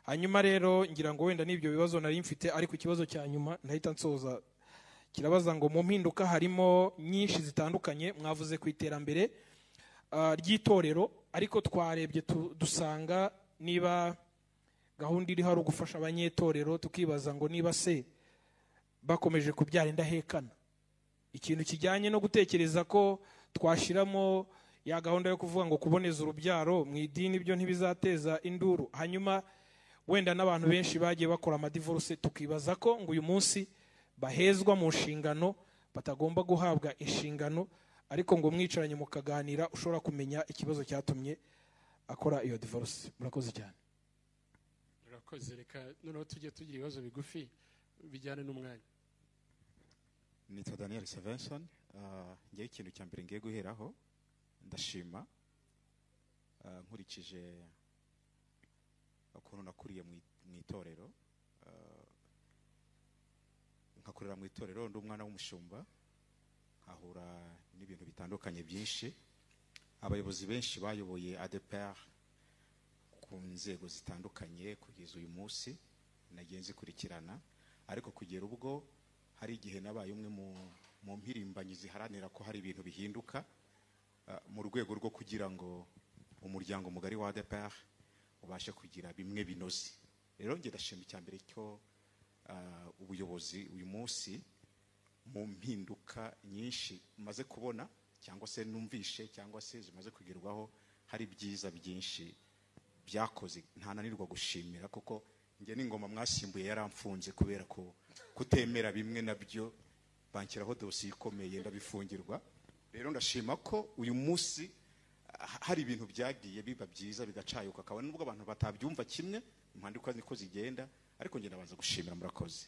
Hanyuma rero ngira ngo wenda n'ibyo bibazo nari mfite, ariko ikibazo cya nyuma ndahita nsoza kirabaza ngo mu mpinduka harimo nyinshi zitandukanye, mwavuze ku iterambere ry'itorero, ariko twarebye dusanga niba gahunda iri hari ugufasha abanyetorero, tukibaza ngo niba se bakomeje kubyara indahekana, ikintu kijyanye no gutekereza ko twashiramo ya gahunda yo kuvuga ngo kuboneza urubyaro mu idini byo ntibizateza induru. Hanyuma wenda n'abantu benshi bagiye bakora amadivorce, tukibaza ko ngo uyu munsi bahezwa mu nshingano, batagomba guhabwa inshingano, ariko ngo mwicaranye mukaganira ushobora kumenya ikibazo cyatumye akora iyo divorce. Murakoze cyane. Murakoze. Reka noneho tujye tugira ibibazo bigufi bijyane n'umwanya. Nitwa Daniel Savenson. Ngiye ikintu cya mbere ngiye guheraho ndashima, nkurikije ukuntu nakuriye mu itorero, nkakurira mu itorero, ndi umwana w'umushumba, nkahura n'ibintu bitandukanye byinshi. Abayobozi benshi bayoboye ADEPR ku nzego zitandukanye kugeza uyu munsi nagiye nzikurikirana, ariko kugera ubwo hari igihe nabaye umwe mu mpirimbanyi ziharanira ko hari ibintu bihinduka mu rwego rwo kugira ngo umuryango mugari wa ADEPR ubashe kugira bimwe binoze. Rero nge ndashima icya mbere cyo ubuyobozi uyu munsi mu mpinduka nyinshi maze kubona cyangwa se numvishe cyangwa se zimaze kugerwaho, hari byiza byinshi byakoze ntananirwa gushimira, kuko nge n'ingoma mwasimbuye yaramfunze kubera ko Kutemera bimwe nabyo banshyiraho dosiye ikomeye, ndabifungirwa. Rero ndashima ko uyu munsi hari ibintu byagiye biba byiza, bigacayuka, akaba nubwo abantu batabyumva kimwe, impandiko niko zigenda, ariko ngenda banza gushimira. Murakoze.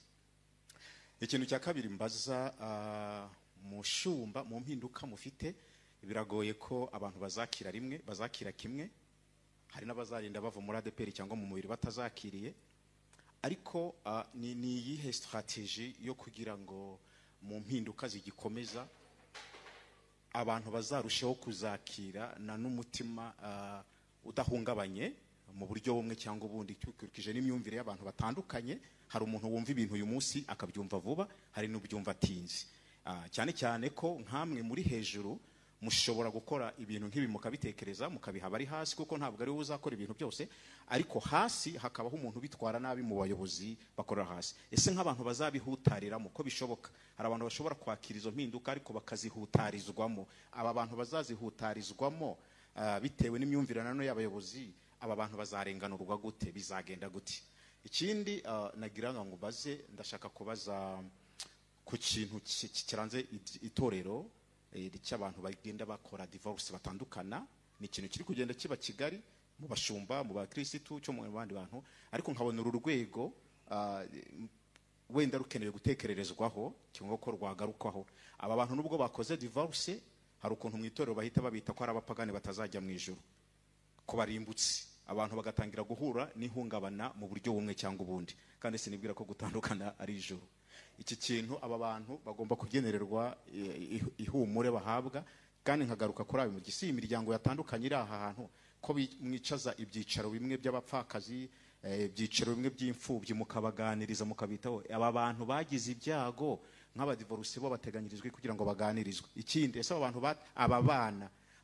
Ikintu cya kabiri mbaza mushumba, mu mpinduka mufite, biragoye ko abantu bazakira rimwe, bazakira kimwe. Hari n'abazarinda bava muri ADEPR cyangwa mu mubiri batazakiriye. Ariko ni iyihe strategy yo kugira ngo mu mpinduka zigikomeza abantu bazarusheho kuzakira na n'umutima udahungabanye mu buryo bumwe cyangwa ubundi, dukurikije n'imyumvire y'abantu batandukanye? Hari umuntu wumva ibintu uyu munsi akabyumva vuba, hari n'ubyumva atinze. Cyane cyane ko nkamwe muri hejuru mushobora gukora ibintu nk'ibi, mukabitekereza, mukabiha abari hasi, kuko ntabwo ari wowe uzakora ibintu byose, ariko hasi hakabaho umuntu ubitwara nabi mu bayobozi bakorera hasi. Ese nk'abantu bazabihutariramo, ko bishoboka hari abantu bashobora kwakira izo mpinduka ariko bakazihutarizwamo, aba bantu bazazihutarizwamo bitewe n'imyumvire nano y'abayobozi, aba bantu bazarenganurwa gute? Bizagenda gute? Ikindi nagira ngo mbaze, ndashaka kubaza ku kintu kiranze itorero cy'abantu bagenda bakora divorce, batandukana. Ni ikintu kiri kugenda kiba Kigali mu bashumba, mu bakirisitu cyo mu bandi bantu, ariko nkabona uru rwego wenda rukenewe gutekererezwaho cyangwa ko rwagarukwaho. Aba bantu nubwo bakoze divorce, hari ukuntu mu itorero bahita babita ko ari abapagani batazajya mu ijuru, ko barimbutse, abantu bagatangira guhura n'ihungabana mu buryo bumwe cyangwa ubundi, kandi sinibwira ko gutandukana ari ijuru. Iki kintu aba bantu bagomba kugenererwa ihumure bahabwa. Kandi nkagaruka kuri ayo mugisi, imiryango yatandukanye iri aha hantu, ko mwicaza ibyicaro bimwe by'abapfakazi, ibyicaro bimwe by'imfubyi, mukabaganiriza, mukabitaho, aba bantu bagize ibyago nk'abadivorce bo bateganyirijwe kugira ngo baganirizwe? Ikindi, ese aba bantu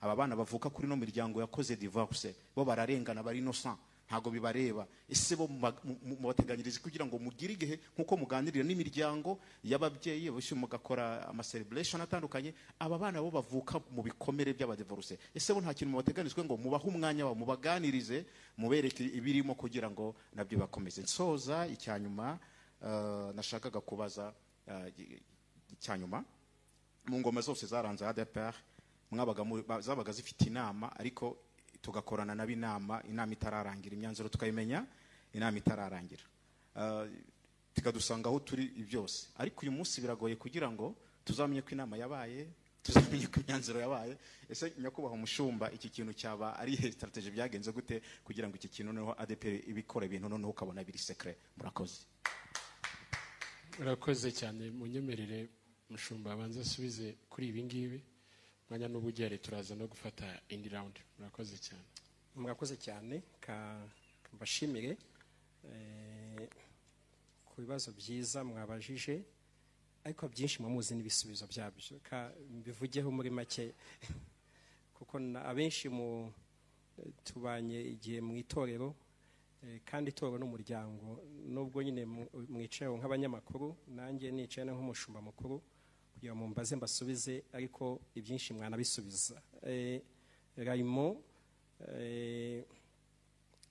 aba bana bavuka kuri no miryango yakoze divorce, bo bararengana, bari innocent, ntago bibareba? Ese bo mubateganyirize kugira ngo mugire igihe nkuko muganirira n'imiryango y'ababyeyi bose, mugakora ama celebration atandukanye, aba bana bo bavuka mu bikomere by'abadivorce, ese bo nta kintu mubateganyirizwe ngo mubahe umwanya wabo, mubaganirize, mubereke ibirimo kugira ngo nabyo bakomeze? Nsoza, icyanyuma nashakaga kubaza, icyanyuma, mu ngoma zose zaranze ADEPR mwabaga zabaga zifite inama, ariko tugakorana nabo inama itararangira, imyanzuro tukayimenya inama itararangira, tukadusanga aho turi byose. Ariko uyu munsi biragoye kugira ngo tuzamenye ko inama yabaye, tuzamenye ko imyanzuro yabaye. Ese nyakubahwa umushumba, iki kintu cyaba ari ihe strategy? Byagenze gute kugira ngo iki kintu noneho ADEPR ibikora ibintu noneho ukabona biri secret? Murakoze. Murakoze cyane. Munyemerere mushumba abanza asubize kuri ibi ngibi, mwanya n'ubugere turaza no gufata indi round. Murakoze cyane. Murakoze cyane. Ka mbashimire ku bibazo byiza mwabajije, ariko byinshi muzi n'ibisubizo byabyo. Ka mbivugeho muri make, kuko abenshi mu tubanye igihe mu itorero, kandi itorero n'umuryango, nubwo nyine mwicayeho nk'abanyamakuru, nanjye nicaye nk'umushumba mukuru kugira ngo mumbaze mbasubize, ariko ibyinshi mwanabisubiza. Raymond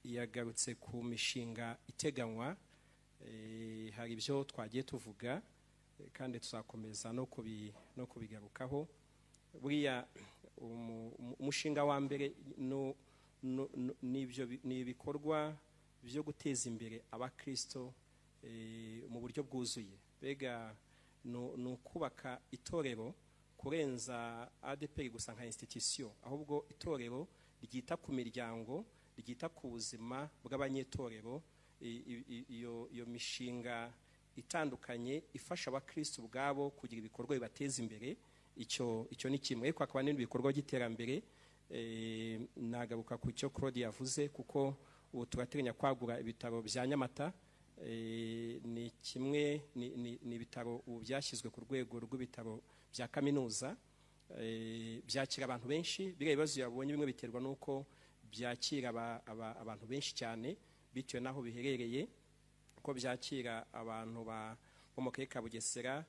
yagarutse ku mishinga iteganywa. Hari ibyo twagiye tuvuga kandi tuzakomeza no kubigarukaho. Buriya umushinga wa mbere ni ibikorwa byo guteza imbere abakristo mu buryo bwuzuye. Bega ni ukubaka itorero kurenza ADEPR gusa nka institution, ahubwo itorero ryita ku miryango, ryita ku buzima bw'abanyetorero. Iyo mishinga itandukanye ifasha abakristo ubwabo kugira ibikorwa bibateza imbere, icyo ni kimwe. Ariko hakaba n'ibindi bikorwa by'iterambere. Nagaruka ku cyo Claude yavuze, kuko ubu turateganya kwagura ibitaro bya Nyamata. Ni kimwe ni ibitaro ubu byashyizwe ku rwego rw'ibitaro bya kaminuza, byakira abantu benshi. Biriya bibazo yabonye bimwe biterwa n'uko byakira abantu benshi cyane bitewe n'aho biherereye, ko byakira abantu bo mu karere ka Bugesera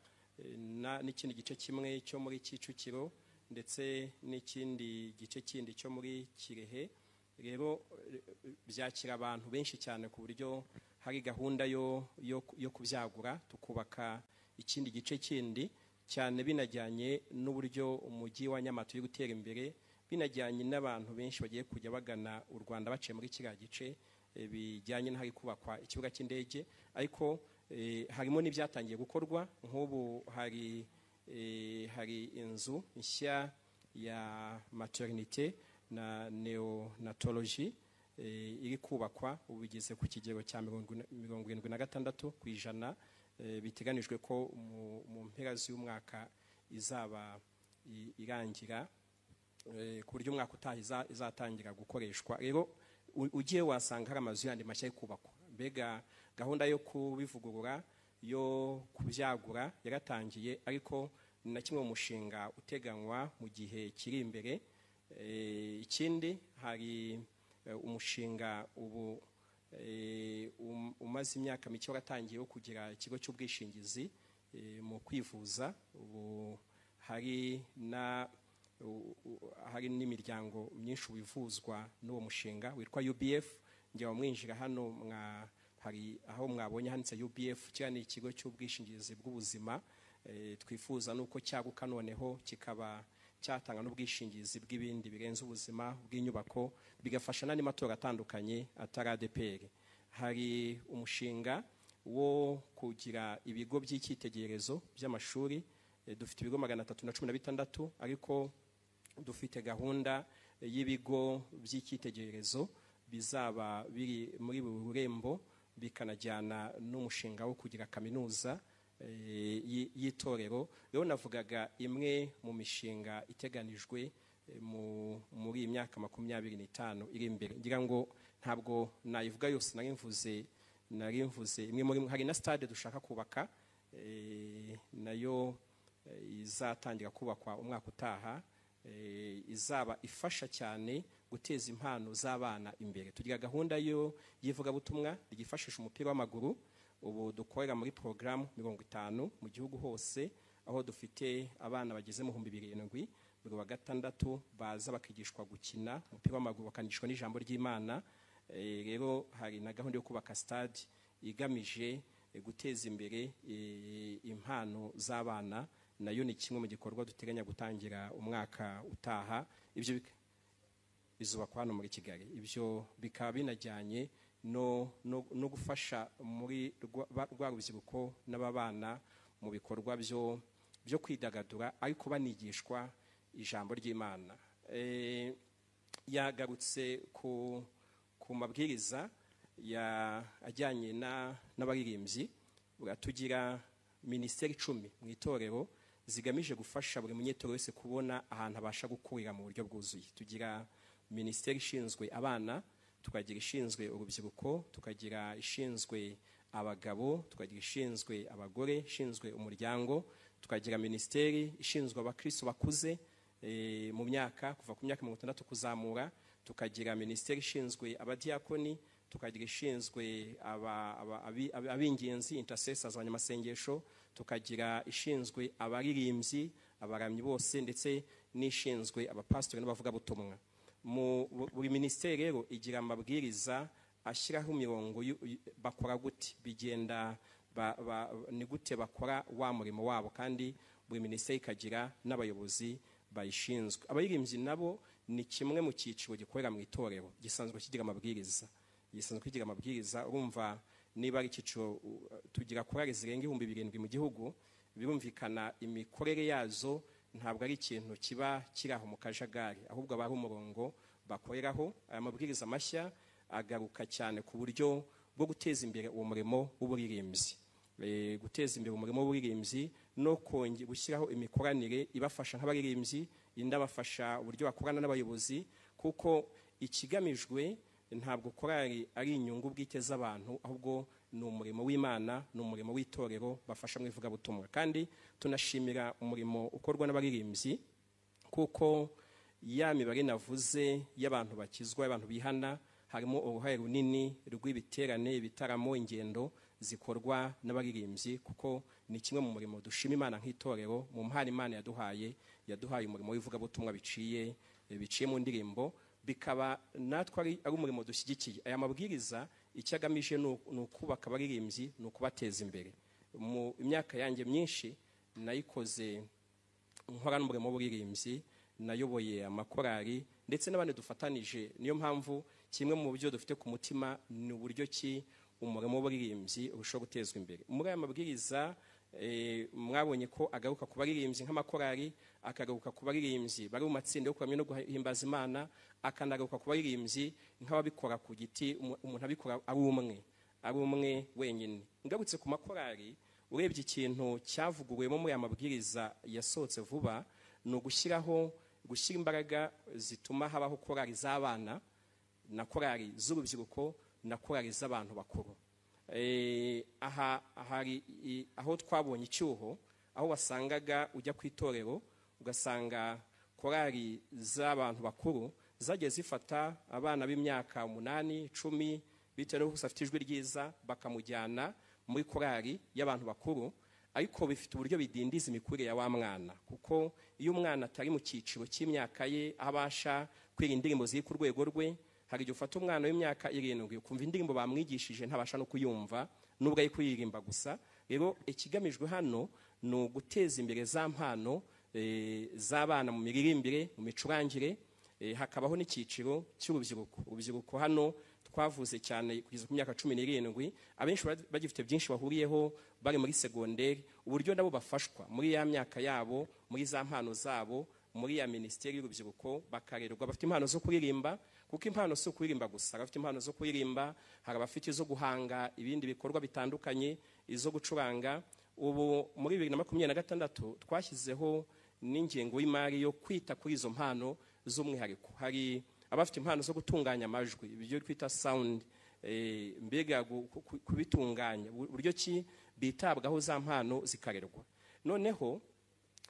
n'ikindi gice kimwe cyo muri Kicukiro, ndetse n'ikindi gice kindi cyo muri Kirehe. Rero byakira abantu benshi cyane ku buryo hari gahunda yo kubyagura, tukubaka ikindi gice kindi cyane, binajyanye n'uburyo umujyi wa Nyamata uri gutera imbere, binajyanye n'abantu benshi bagiye kujya bagana u Rwanda baciye muri kiriya gice, bijyanye n'ahari kubakwa ikibuga cy'indege. Ariko harimo n'ibyatangiye gukorwa, nk'ubu hari inzu nshya ya maternité na neonatology iri kubakwa, ubu bigeze ku kigero cya 76%, biteganijwe ko mu mpera z'umwaka izaba irangira, ku buryo umwaka utaha izatangira gukoreshwa. Rero ugiye wasanga hari amazu yandi mashya yo kubakwa. Mbega gahunda yo kubivugurura, yo kubyagura yaratangiye, ariko ni na kimwe mu mushinga uteganywa mu gihe kiri imbere. Ikindi hari umushinga ubu umaze imyaka mike waratangiye wo kugira ikigo cy'ubwishingizi mu kwivuza. Ubu hari n'imiryango myinshi wivuzwa n'uwo mushinga witwa UBF. Ngira wamwinjira hano hari aho mwabonye handitse UBF, kiriya ni ikigo cy'ubwishingizi bw'ubuzima. Twifuza nuko cyaguka noneho kikaba cyatanga n'ubwishingizi bw'ibindi birenze ubuzima bw'inyubako, bigafasha n'andi matora atandukanye atari ADPR. Hari umushinga wo kugira ibigo by'icyitegererezo by'amashuri. Dufite ibigo 316, ariko dufite gahunda y'ibigo by'icyitegererezo bizaba biri muri buri rurembo, bikanajyana n'umushinga wo kugira kaminuza y'itorero. Rero navugaga imwe mu mishinga iteganijwe muri iyi myaka 25 iri imbere. Ngira ngo ntabwo nayivuga yose, nari mvuze imwe muri. Hari na stade dushaka kubaka, nayo izatangira kubakwa umwaka utaha, izaba ifasha cyane guteza impano z'abana imbere. Tugira gahunda yo y'ivugabutumwa ryifashisha umupira w'amaguru. Ubu dukorera muri programu 50 mu gihugu hose, aho dufite abana bageze mu 7000 buri wa gatandatu baza bakigishwa gukina umupira w'amaguru, bakanigishwa n'ijambo ry'Imana. Rero hari na gahunda yo kubaka stade igamije guteza imbere impano z'abana, nayo ni kimwe mu gikorwa duteganya gutangira umwaka utaha. Ibyo bizubakwa hano muri Kigali. Ibyo bikaba binajyanye no gufasha muri rwa rubyiruko n'ababana mu bikorwa byo kwidagadura, ariko banigishwa ijambo ry'Imana. Yagarutse ku mabwiriza ajyanye n'abaririmbyi. Tugira minisiteri 10 mu itorero zigamije gufasha buri munyetorero wese kubona ahantu abasha gukurira mu buryo bwuzuye. Tugira minisiteri ishinzwe abana, tukagira ishinzwe urubyiruko, tukagira ishinzwe abagabo, tukagira ishinzwe abagore, ishinzwe umuryango, tukagira minisiteri ishinzwe abakristo bakuze mu myaka kuva ku myaka 60 kuzamura, tukagira minisiteri ishinzwe abadiakoni, tukagira ishinzwe ab'ingenzi intercessors, abanyamasengesho, tukagira ishinzwe abaririmbyi, abaramyi bose, ndetse n'ishinzwe abapastori n'abavugabutumwa. Buri minisiteri rero igira amabwiriza ashyiraho imirongo bakora gute, bigenda ni gute bakora wa murimo wabo, kandi buri minisiteri ikagira n'abayobozi bayishinzwe. Abaririmbyi nabo ni kimwe mu cyiciro gikorera mu itorero gisanzwe kigira amabwiriza, Urumva niba ari icyiciro tugira korali zirenga 7000 mu gihugu, birumvikana imikorere yazo ntabwo ari ikintu kiba kiri aho mu kajagari, ahubwo aba ari umurongo bakoreraho. Aya mabwiriza mashya agaruka cyane ku buryo bwo guteza imbere uwo murimo w'uburirimbyi, guteza imbere umurimo w'uburirimbyi no kongera gushyiraho imikoranire ibafasha nk'abaririmbyi, indabafasha uburyo bakorana n'abayobozi, kuko ikigamijwe ntabwo korali ari inyungu bwite z'abantu, ahubwo ni umurimo w'Imana, ni umurimo w'itorero bafasha mu ivugabutumwa. Kandi tunashimira umurimo ukorwa n'abaririmbyi, kuko ya mibare navuze y'abantu bakizwa, y'abantu bihana, harimo uruhare runini rw'ibiterane, ibitaramo, ingendo zikorwa n'abaririmbyi, kuko ni kimwe mu murimo dushima Imana nk'itorero mu mpano Imana yaduhaye umurimo w'ivugabutumwa biciye mu ndirimbo. Bikaba natwe ari umurimo dushyigikiye. Aya mabwiriza icyo agamije ni ukubaka abaririmbyi, ni ukubateza imbere. Mu myaka yanjye myinshi nayikoze nkora n'umurimo w'uburirimbyi, nayoboye amakorari ndetse n'abandi dufatanije. Niyo mpamvu kimwe mu byo dufite ku mutima ni uburyo ki umurimo w'uburirimbyi urushaho gutezwa imbere. Muri aya mabwiriza mwabonye ko agaruka ku baririmbyi nk'amakorari, akagaruka ku baririmbyi bari mu matsinda yo kuramya no guhimbaza Imana, akanagaruka ku baririmbyi nk'ababikora ku giti, umuntu abikora ari umwe wenyine. Ngarutse ku makorari, urebye ikintu cyavuguruwemo muri aya mabwiriza yasohotse vuba ni ugushyira imbaraga zituma habaho korari z'abana na korari z'urubyiruko na korari z'abantu bakuru. Aha hari aho twabonye icyuho, aho wasangaga ujya ku itorero ugasanga korari z'abantu bakuru zagiye zifata abana b'imyaka 8, 10 bitewe n'uko afite ijwi ryiza bakamujyana muri korari y'abantu bakuru, ariko bifite uburyo bidindiza imikurire ya wa mwana, kuko iyo umwana atari mu cyiciro cy'imyaka ye abasha kwiga indirimbo ziri ku rwego rwe. Hari igihe ufata umwana w'imyaka 7 ukumva indirimbo bamwigishije ntabasha no kuyumva nubwo ari kuririmba gusa. Rero ikigamijwe hano ni uguteza imbere za mpano z'abana mu miririmbire, mu micurangire, hakabaho n'icyiciro cy'urubyiruko. Urubyiruko hano twavuze cyane kugeza ku myaka 17, abenshi bagifite byinshi bahuriyeho bari muri segonderi, uburyo nabo bafashwa muri ya myaka yabo, muri za mpano zabo, muri ya minisiteri y'urubyiruko, bakarerwa bafite impano zo kuririmba, kuko impano si ukuririmba gusa, bafite impano zo kuririmba, hari abafite izo guhanga ibindi bikorwa bitandukanye, izo gucuranga. Ubu muri 2026 twashyizeho n'ingengo y'imari yo kwita kuri izo mpano z'umwihariko. Hari abafite impano zo gutunganya amajwi, ibyo twita sound, mbega kubitunganya, uburyo ki bitabwaho za mpano zikarerwa. Noneho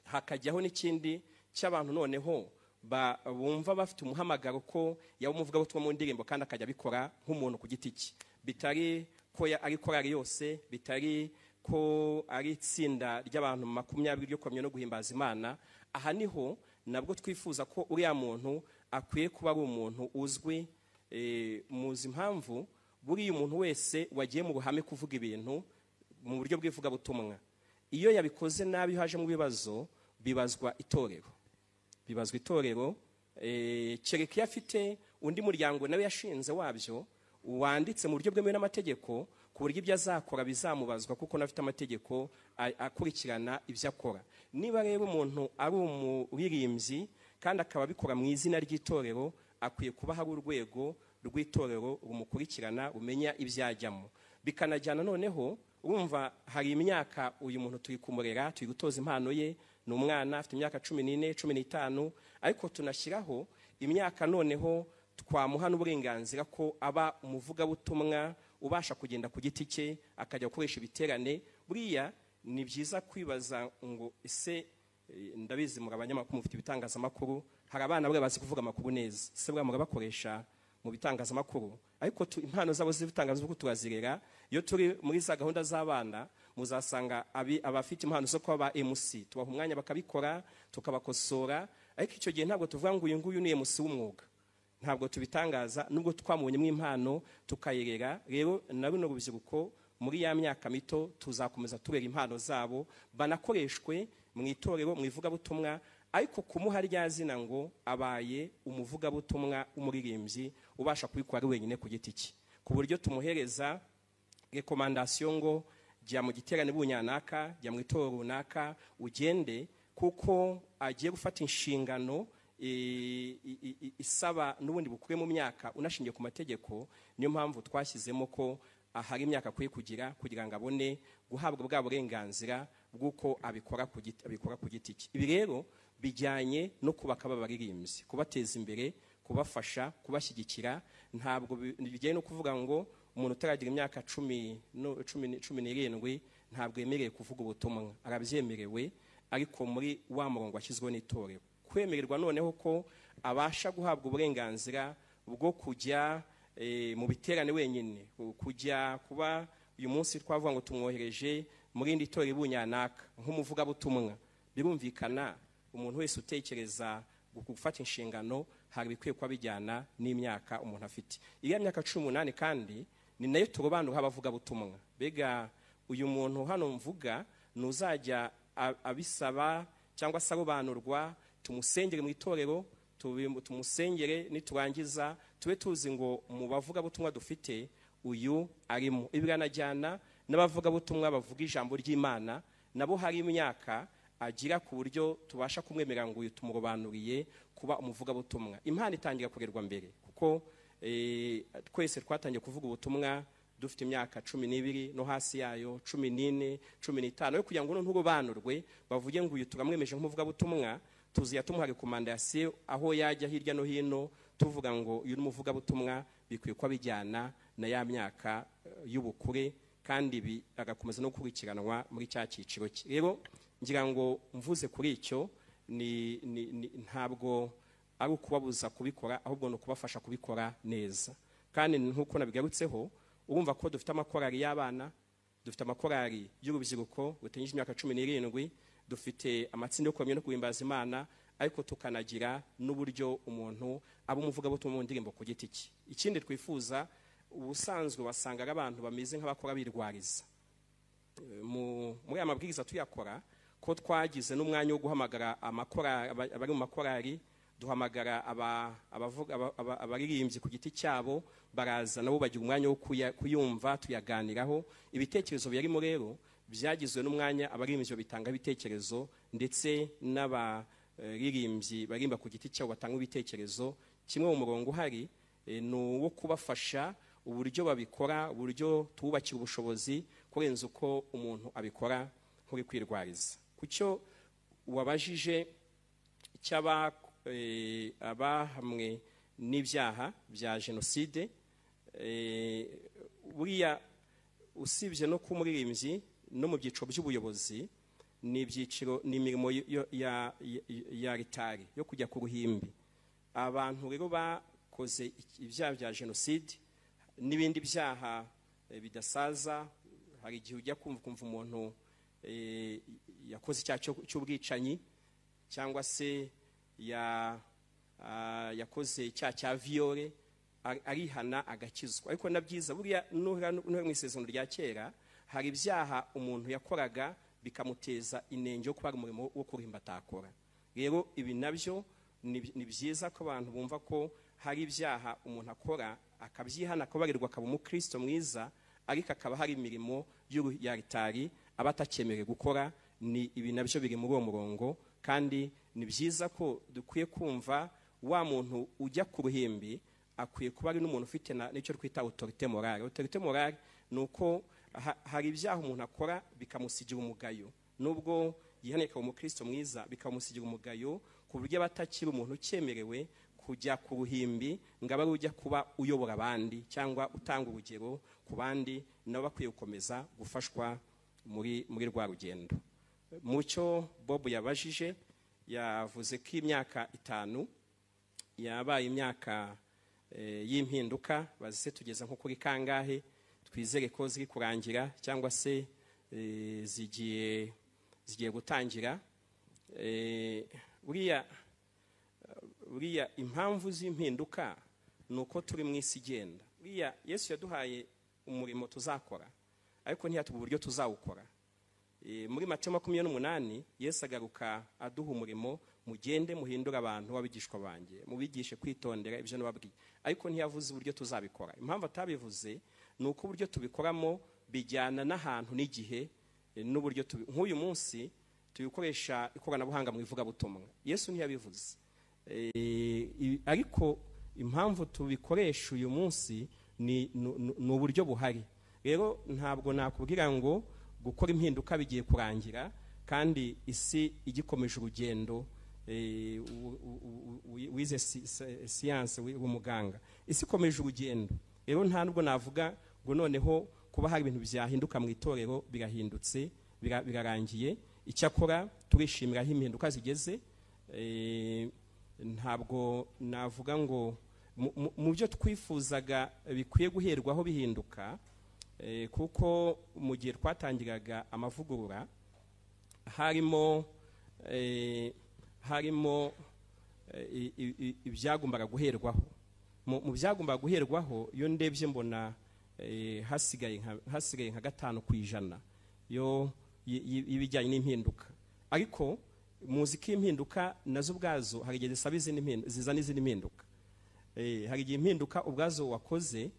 hakajyaho n'ikindi cy'abantu noneho bumva bafite umuhamagaro ko yaba umuvugabutumwa mu ndirimbo kandi akajya abikora nk'umuntu ku giti cye, bitari ko ari korari yose, bitari ko ari itsinda ry'abantu 20 ryo kuramya no guhimbaza Imana. Aha niho nabwo twifuza ko uriya muntu akwiye kuba ari umuntu uzwi. Muzi impamvu buriya umuntu wese wagiye mu ruhame kuvuga ibintu mu buryo bw'ivugabutumwa, iyo yabikoze nabi haje mu bibazo bibazwa itorero, bibazwa itorero. Kereka iyo afite undi muryango nawe yashinze wabyo wanditse mu buryo bwemewe n'amategeko, ku buryo ibyo azakora bizamubazwa kuko nafite amategeko akurikirana ibyo akora. Niba rero umuntu ari umuririmbyi kandi akaba abikora mu izina ry'itorero, akwiye kuba hari urwego rw'itorero rumukurikirana, rumenya ibyo ajyamo. Bikanajyana noneho urumva hari imyaka uyu muntu turi kumurera, turi gutoza impano ye, ni umwana afite imyaka 14, 15, ariko tunashyiraho imyaka noneho twamuha n'uburenganzira ko aba umuvugabutumwa ubasha kugenda ku giti cye akajya gukoresha ibiterane. Buriya ni byiza kwibaza ngo ese, ndabizi muri abanyamakuru mufite ibitangazamakuru, hari abana bwe bazi kuvuga amakuru neza, se bwa murabakoresha mu bitangazamakuru, ariko impano zabo z'ibitangazamakuru turazirera. Iyo turi muri za gahunda z'abana muzasanga abafite impano zo kuba ba MC tubaha umwanya bakabikora, tukabakosora, ariko icyo gihe ntabwo tuvuga ngo uyu nguyu ni MC w'umwuga, ntabwo tubitangaza nubwo twamubonyemo impano tukayerera. Rero na runo rubyiruko muri ya myaka mito tuzakomeza turera impano zabo, banakoreshwe mu itorero, mu ivugabutumwa, ariko kumuha rya zina ngo abaye umuvugabutumwa umuririmbyi ubasha kubikora wenyine ku giti cye, ku buryo tumuhereza rekomandasiyo ngo jya mu giterane bunyanaka, jya mu itorero runaka ugende, kuko agiye gufata inshingano isaba n'ubundi bukure mu myaka unashingiye ku mategeko. Niyo mpamvu twashyizemo ko ahari imyaka akwiye kugira kugira ngo abone guhabwa bwa burenganzira bw'uko abikora ku giti cye. Ibi rero bijyanye no kubaka abaririmbyi, kubateza imbere, kubafasha, kubashyigikira. Ntabwo bijyanye no kuvuga ngo umuntu utaragira imyaka 17 ntabwo yemerewe kuvuga ubutumwa, arabyemerewe, ariko muri wa murongo washyizweho n'itorero. Kwemererwa noneho ko abasha guhabwa uburenganzira bwo kujya mu biterane wenyine, kujya kuba uyu munsi twavuga ngo tumwohereje muri indi torero ibunyanaka nk'umuvugabutumwa, birumvikana umuntu wese utekereza gufata inshingano Hari ibikwiye kuba bijyana n'imyaka umuntu afite. Iriya myaka 18 kandi ni nayo turobanura abavugabutumwa. Bega uyu muntu hano mvuga nuzajya abisaba cyangwa se arobanurwa, tumusengere mu itorero, tumusengere niturangiza tube tuzi ngo mu bavugabutumwa dufite uyu arimo. Ibi biranajyana n'abavugabutumwa bavuga ijambo ry'Imana, nabo hari imyaka agira ku buryo tubasha kumwemera ngo uyu tumurobanuriye kuba umuvugabutumwa. Impano itangira kurerwa mbere, kuko twese twatangiye kuvuga ubutumwa dufite imyaka 12 no hasi yayo, 14, 15. Yo kugira ngo nturobanurwe bavuge ngo uyu turamwemeje nk'umuvugabutumwa, tuziya tumuha rekomandasiyo aho yajya hirya no hino, tuvuga ngo uyu ni umuvugabutumwa, bikwiye kuba bijyana na ya myaka y'ubukure, kandi ibi agakomeza no gukurikiranwa muri cya cyiciro cye. Rero ngira ngo mvuze kuri icyo, ni ntabwo ari ukubabuza kubikora, ahubwo ni ukubafasha kubikora neza. Kandi nk'uko nabigarutseho, urumva ko dufite amakorali y'abana, dufite amakorali y'urubyiruko rutengeje imyaka 17, dufite amatsinda yo kuramya no guhimbaza Imana, ariko tukanagira n'uburyo umuntu aba umuvugabutumwa mu ndirimbo ku giti cye. Ikindi twifuza, ubusanzwe wasanga ari abantu bameze nk'abakora birwariza. Muri aya mabwiriza tuyakora, ko twagize n'umwanya wo guhamagara abari mu makorali, duhamagara abaririmbyi ku giti cyabo, baraza nabo bagira umwanya wo kuyumva, tuyaganiraho. Ibitekerezo byarimo rero byagizwe n'umwanya abaririmbyi bitanga ibitekerezo, ndetse n'abaririmbyi barimba ku giti cyabo batanga ibitekerezo. Kimwe mu murongo uhari ni uwo kubafasha uburyo babikora, uburyo tububakira ubushobozi kurenza uko umuntu abikora nk'uri kwirwariza. Ku cyo wabajije abahamwe n'ibyaha bya jenoside, buriya usibye no ku muririmbyi no mu byiciro by'ubuyobozi, ni ibyiciro, ni imirimo ya ritari yo kujya ku ruhimbi. Abantu rero bakoze ibyaha bya jenoside n'ibindi byaha bidasaza, hari igihe ujya kumva umuntu yakoze icyaha cy'ubwicanyi, cyangwa se yakoze icyaha cya viole, arihana agakizwa. Ariko na byiza buriya nuhera mu isezerano rya kera, hari ibyaha umuntu yakoraga bikamuteza inenge yo kuba umurimo wo kurimba atakora. Rero ibi nabyo ni byiza ko abantu bumva ko hari ibyaha umuntu akora akabyihana, akabarirwa, akaba umukristo mwiza, ariko akaba hari imirimo ya ritari aba atakemerewe gukora. Ni ibi nabyo biri muri uwo murongo, kandi ni byiza ko dukwiye kumva wa muntu ujya ku ruhimbi akwiye kuba ari n'umuntu ufite n'icyo twita autorité morale. Autorité morale ni uko hari ibyaha umuntu akora bikamusigira umugayo, nubwo yihaneka umukristo mwiza bikamusigira umugayo, ku buryo abatakiri umuntu ucyemerewe kujya ku ruhimbi ngo abe ari ujya kuba uyobora abandi cyangwa utanga urugero ku bandi, nabo bakwiye gukomeza gufashwa muri rwa rugendo. Mucyo Bob yabajije, yavuze ko imyaka 5 yabaye imyaka y'impinduka, bazise tugeza nko kuri kangahe, twizere ko ziri kurangira cyangwa se zigiye gutangira. Buriya impamvu z'impinduka ni uko turi mu isi igenda. Buriya Yesu yaduhaye umurimo tuzakora, ariko ntiyatuba uburyo tuzawukora. Muri Matayo 28 Yesu agaruka aduha umurimo, mugende muhindure abantu wabigishwa banjye, mubigishe kwitondera ibyo nababwiye, ariko ntiyavuze uburyo tuzabikora. Impamvu atabivuze ni uko uburyo tubikoramo bijyana n'ahantu n'igihe n'uburyo nk'uyu munsi tubikoresha ikoranabuhanga mu ivugabutumwa. Yesu ntiyabivuze, ariko impamvu tubikoresha uyu munsi ni uburyo buhari. Rero ntabwo nakubwira ngo gukora impinduka bigiye kurangira, kandi isi igikomeje urugendo. Wize siyanse w'umuganga, isi ikomeje urugendo. Rero nta nubwo navuga ngo noneho kuba hari ibintu byahinduka mu itorero birahindutse, birarangiye. Icyakora turishimira aho impinduka zigeze. Ntabwo navuga ngo mu byo twifuzaga bikwiye guherwaho bihinduka, kuko mu gihe twatangiraga amavugurura harimo ibyagombaga guherwaho. Mu byagombaga guherwaho, iyo ndebye mbona hasigaye nka 5% yo y'ibijyanye n'impinduka. Ariko muzi ko impinduka nazo ubwazo hari igihe zisaba izindi mpinduka, zizana izindi mpinduka. Hari igihe impinduka ubwazo wakoze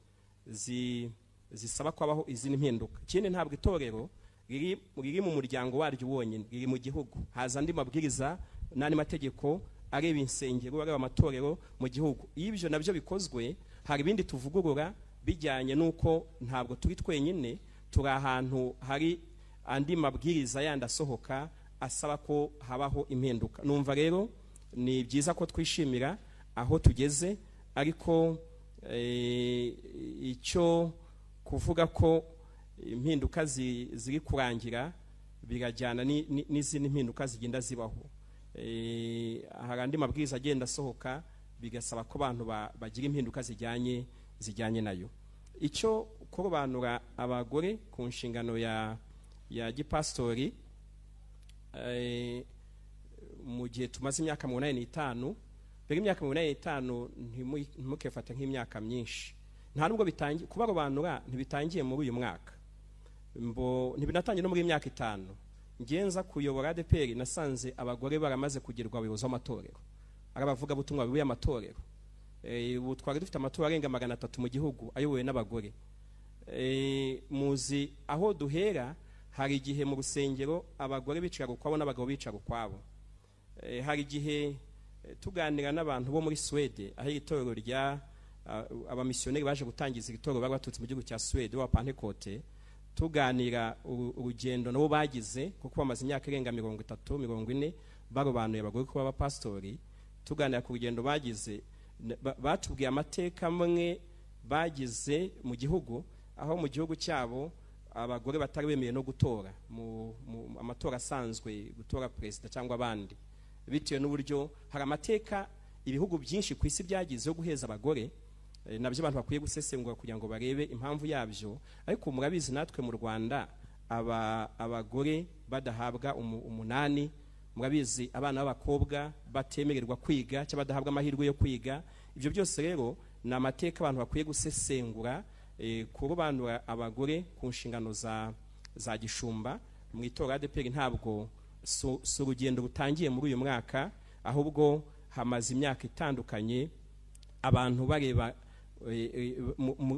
zisaba kwabaho izindi mpinduka. Ikindi, ntabwo itorero riri mu muryango waryo wonyine, riri mu gihugu. Haza andi mabwiriza n'andi mategeko areba insengero, areba amatorero mu gihugu. Iyo ibyo nabyo bikozwe, hari ibindi tuvugurura bijyanye n'uko ntabwo turi twenyine, turi ahantu hari andi mabwiriza yandi asohoka asaba ko habaho impinduka. Numva rero ni byiza ko twishimira aho tugeze, ariko icyo kuvuga ko impinduka ziri kurangira birajyana n'izindi mpinduka zigenda zibaho. Hari andi mabwiriza agenda asohoka, bigasaba ko abantu bagira impinduka zijyanye nayo. Icyo kurobanura abagore ku nshingano ya gipastori, mu gihe tumaze imyaka 85, mbere imyaka 85 ntimukefate nk'imyaka myinshi. Nta nubwo bitangiye kubarobanura, ntibitangiye muri uyu mwaka, ntibinatangiye no muri imyaka 5. Ngenza kuyobora ADEPR nasanze abagore baramaze kugirwa abayobozi b'amatorero, ari abavugabutumwa bibuye amatorero. Ubu twari dufite amatorero arenga 300 mu gihugu ayobowe n'abagore. Muzi aho duhera, hari igihe mu rusengero abagore bicara ukwabo n'abagabo bicara ukwabo. Hari igihe tuganira n'abantu bo muri Swede, aho itorero rya abamisiyoneri baje gutangiza itorero bari baturutse mu gihugu cya Swede wa Pentecote, tuganira urugendo nabo bagize, kuko bamaze imyaka irenga 30 40 barobanuye abagore kuba abapastori. Tuganira ku rugendo bagize, batubwiye amateka amwe bagize mu gihugu, aho mu gihugu cyabo abagore batari bemeye no gutora mu amatora asanzwe, gutora perezida cyangwa abandi, bitewe n'uburyo hari amateka ibihugu byinshi ku isi byagize yo guheza abagore. Nabyo abantu bakwiye gusesengura kugira ngo barebe impamvu yabyo. Ariko murabizi natwe mu Rwanda abagore badahabwa umunani, murabizi abana b'abakobwa batemererwa kwiga cyangwa badahabwa amahirwe yo kwiga. Ibyo byose rero ni amateka abantu bakwiye gusesengura. Kurobanura abagore ku nshingano za gishumba mu itorero ADEPR ntabwo si urugendo rutangiye muri uyu mwaka, ahubwo hamaze imyaka itandukanye abantu bareba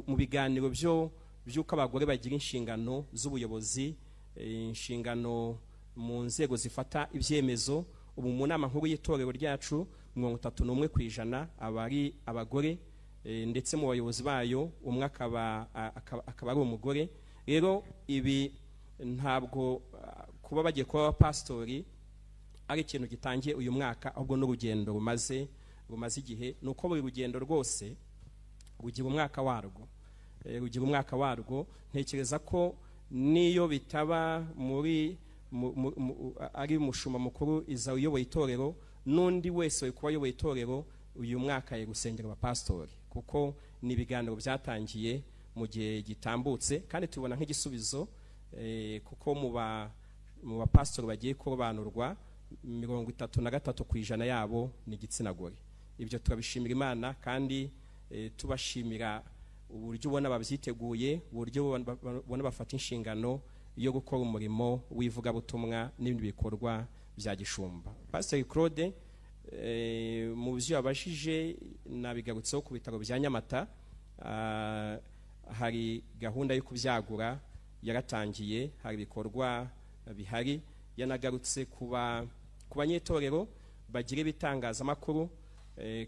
mu biganiro by'uko abagore bagira inshingano z'ubuyobozi, inshingano mu nzego zifata ibyemezo. Ubu mu nama nkuru y'itorero ryacu 31% aba ari abagore, ndetse mu bayobozi bayo umwe akaba ari umugore. Rero ibi ntabwo kuba bagiye kuba abapastori ari ikintu gitangiye uyu mwaka, ahubwo n'urugendo rumaze igihe. Nuko buri rugendo rwose rugira umwaka warwo, rugira umwaka warwo. Ntekereza ko niyo bitaba muri ari umushumba mukuru iza uyoboye itorero, n'undi wese kuba ayoboye itorero uyu mwaka ye gusengera abapastori, kuko ni ibiganiro byatangiye mu gihe gitambutse, kandi tubona nk'igisubizo, kuko mu bapastori bagiye kurobanurwa 33% yabo ni igitsina gore. Ibyo turabishimira Imana, kandi tubashimira uburyo ubona babyiteguye, uburyo ubona bafata inshingano yo gukora umurimo w'ivugabutumwa n'ibindi bikorwa bya gishumba. Pastor Claude, mu byo yabashije nabigarutseho ku bitaro bya Nyamata, hari gahunda yo kubyagura yaratangiye, hari ibikorwa bihari. Yanagarutse ku banyetorero bagira ibitangazamakuru,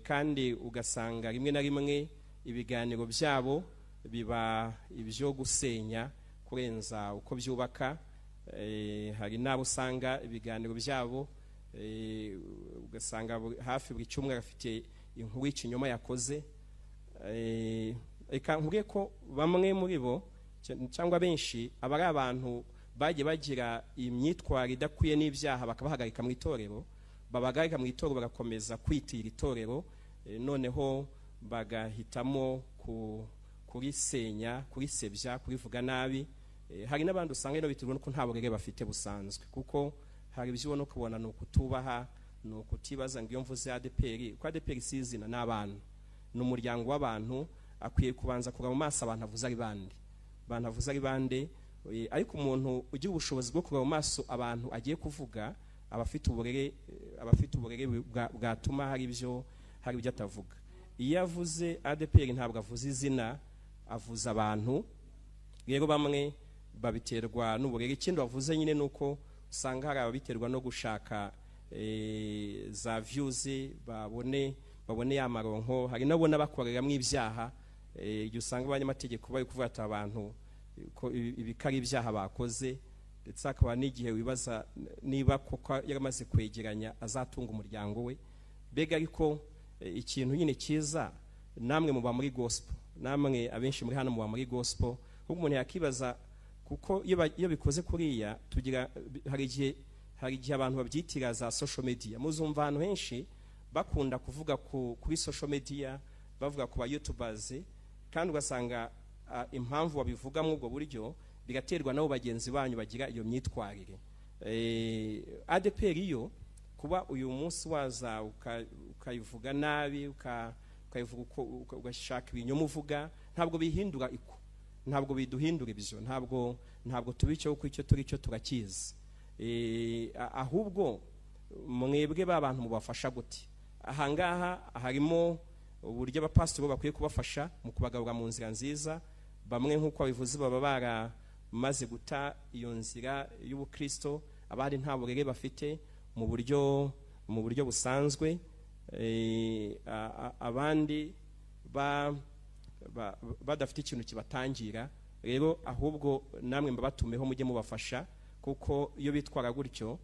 kandi ugasanga rimwe na rimwe ibiganiro byabo biba ibyo gusenya kurenza uko byubaka. Hari n'abo usanga ibiganiro byabo ugasanga hafi buri cyumweru afite inkuru y'ikinyoma yakoze. Reka nkubwiye ko bamwe muri bo cyangwa benshi aba ari abantu bagiye bagira imyitwarire idakwiye n'ibyaha, bakabahagarika mu itorero, babahagarika mu itorero bagakomeza kwitira itorero, noneho bagahitamo kurisenya, kurisebya, kurivuga nabi. Hari n'abandi usanga ino biterwa nuko nta burere bafite busanzwe, kuko hari ibyo ubona ukabona ni ukutubaha, Ni ukutibaza ngo iyo mvuze ADEPR, kuko ADEPR si izina, ni abantu, ni umuryango w'abantu. Akwiye kubanza kureba mu maso abantu avuze ari bande, abantu avuze ari bande. Ariko umuntu ugira ubushobozi bwo kureba mu maso abantu agiye kuvuga aba afite uburere, aba afite uburere bwatuma hari ibyo atavuga. Iyo avuze ADEPR ntabwo avuze izina, avuze abantu. Rero bamwe babiterwa n'uburere. Ikindi bavuze nyine nuko usanga hari ababiterwa no gushaka za views, babone ya maronko. Hari nabo n'abakoreramo ibyaha, igihe usanga abanyamategeko bari kuvuga ati abantu ko ibikari ibyaha bakoze, ndetse akaba n'igihe wibaza niba koko yaramaze kwegeranya azatunga umuryango we. Mbega ariko ikintu nyine cyiza, namwe muba muri gospel, namwe abenshi muri hano muba muri gospel, kuko umuntu yakibaza, kuko iyo bikoze kuriya tugira hari igihe abantu babyitira za social media. Muzumva ahantu henshi bakunda kuvuga kuri social media, bavuga ku ba youtubers, kandi ugasanga impamvu babivuga muri ubwo buryo bigaterwa nabo bagenzi banyu bagira iyo myitwarire. ADEPR yo kuba uyu munsi waza ukayivuga nabi, ukayivuga ugashaka ibinyoma uvuga, ntabwo bihindura iko, ntabwo biduhindura ibyo, ntabwo tubicyo kuko icyo turi cyo turakizi. Ahubwo mwebwe b'abantu mubafasha gute? Ahangaha harimo uburyo abapasiteri bakwiye kubafasha mu kubagabura mu nzira nziza. Bamwe nk'uko abivuze baba baramaze guta iyo nzira y'ubukristo, abandi nta burere bafite mu buryo busanzwe, abandi badafite ikintu kibatangira. Rero ahubwo namwe mbabatumeho mujye mubafasha, kuko iyo bitwara gutyo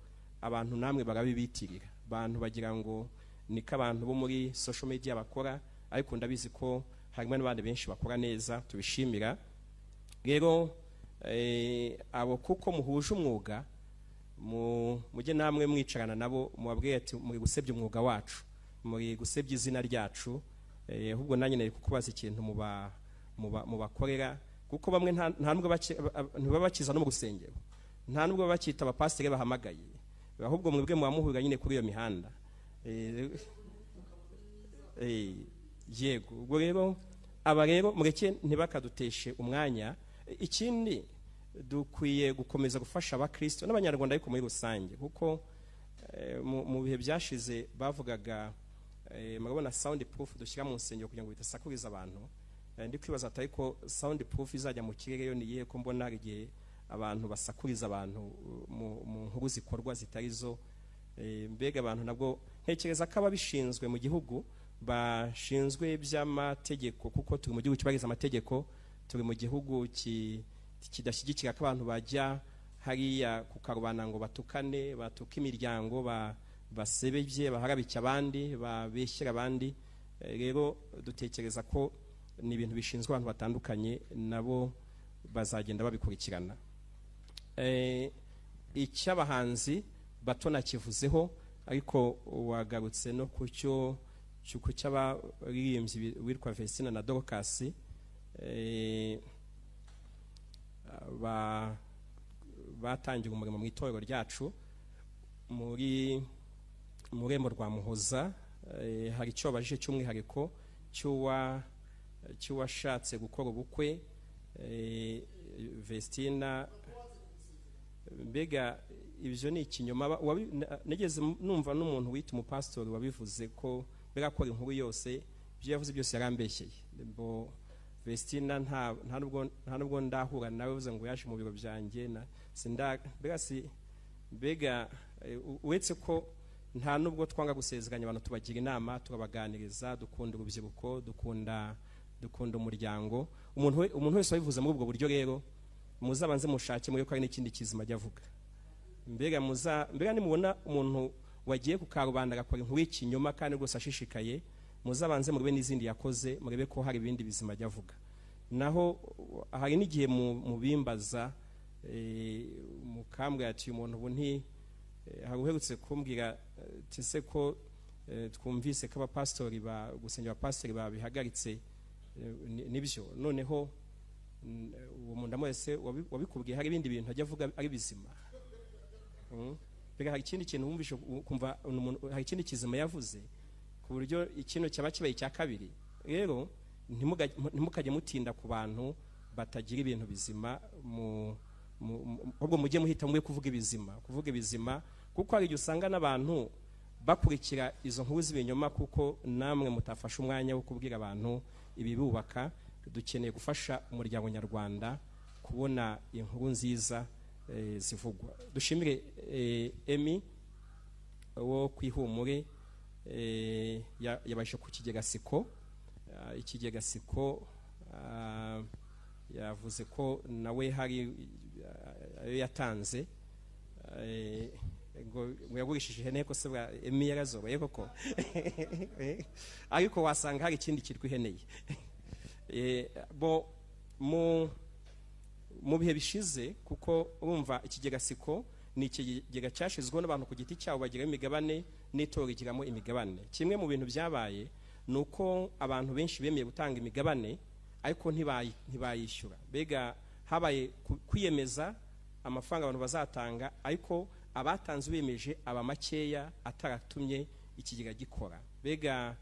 abantu namwe barabibitirira. Abantu bagira ngo niko abantu bo muri social media bakora, ariko ndabizi ko harimo n'abandi benshi bakora neza, tubishimira. Rero abo kuko muhuje umwuga, mujye namwe mwicarana nabo mubabwire ati muri gusebya umwuga wacu, muri gusebya izina ryacu. Ahubwo nanjye nari kukubaza ikintu mubakorera, kuko bamwe nta nubwo ntibabakiza no mu rusengero, nta nubwo bakita abapasiteri bahamagaye, ahubwo mwebwe mubamuhurira nyine kuri iyo mihanda. Yego, ubwo rero aba rero mureke ntibakaduteshe umwanya. Ikindi dukwiye gukomeza gufasha abakristo n'abanyarwanda ariko muri rusange, kuko mu bihe byashize bavugaga, murabona sound proof dushyira mu nsengero kugira ngo bidasakuriza abantu. Ndi kwibaza ati ariko sound proof izajya mu kirere yo niye, ko mbona igihe abantu basakuriza abantu mu nkuru zikorwa zitari zo. Mbega abantu nabwo ntekereza ko ababishinzwe mu gihugu bashinzwe by'amategeko, kuko turi mu gihugu cyubahiriza amategeko, turi mu gihugu kidashyigikira ko abantu bajya hariya ku karubanda ngo batukane, batuke imiryango, basebye, baharabike abandi, babeshyira abandi. Rero dutekereza ko ni ibintu bishinzwe abantu batandukanye, nabo bazagenda babikurikirana. Icy'abahanzi bato nakivuzeho, ariko wagarutse no ku cyo cy'abaririmbyi witwa Vestina na Dorcas, batangira umurimo mu itorero ryacu muri murembo rwa Muhoza. Hari icyo babajije cy'umwihariko cy'uwashatse gukora ubukwe, Vestina. Mbega ibyo ni ikinyoma. Nigeze numva n'umuntu wita umupastori wabivuze ko mbega akora inkuru yose, ibyo yavuze byose yarambeshyeye. Vestina nta nubwo ndahura nawe uvuze ngo yaje mu biro byanjye, mbega uretse ko nta nubwo twanga gusezeranya abantu, tubagira inama, tukabaganiriza, dukunda urubyiruko, dukunda umuryango. Umuntu wese wabivuze muri ubwo buryo rero muzabanze mushake muri ko hari n'ikindi kizima ajya avuga. Mbega nimubona umuntu wagiye ku karubanda agakora inkuru y'ikinyoma kandi rwose ashishikaye, muzabanze murebe n'izindi yakoze, murebe ko hari ibindi bizima ajya avuga. Naho hari n'igihe mubimbaza, mukambwira ati umuntu ubu nti hari uherutse kumbwira tise ko twumvise ko abapastori ba gusengera abapastori babihagaritse, nibyo. Noneho uwo muntu wese wabikubwiye hari ibindi bintu ajya avuga ari bizima. Mbega hari ikindi kintu wumvishe kumva umuntu, hari ikindi kizima yavuze ku buryo ikintu cyaba kibaye icya kabiri. Rero ntimukajye mutinda ku bantu batagira ibintu bizima, ahubwo mujye muhita mwe kuvuga ibizima, kuvuga ibizima, kuko hari igihe usanga n'abantu bakurikira izo nkuru z'ibinyoma, kuko namwe mutafashe umwanya wo kubwira abantu ibibubaka. Dukeneye gufasha umuryango nyarwanda kubona inkuru nziza zivugwa. Dushimire Emi wo kwihumure, yabashe ku kigega Siko. Ikigega Siko yavuze ko nawe hari ayo yatanze, ngo yagurishije ihene, ko se bwa Emi yarazobaye koko, ariko wasanga hari ikindi kirwa ihene ye. Bo mu bihe bishize, kuko urumva ikigega Siko ni ikigega cyashizweho n'abantu ku giti cyabo bagiramo imigabane n'itorero rigiramo imigabane. Kimwe mu bintu byabaye ni uko abantu benshi bemeye gutanga imigabane ariko ntibayishyura. Mbega habaye kwiyemeza amafaranga abantu bazatanga, ariko abatanze biyemeje aba makeya ataratumye ikigega gikora. Mbega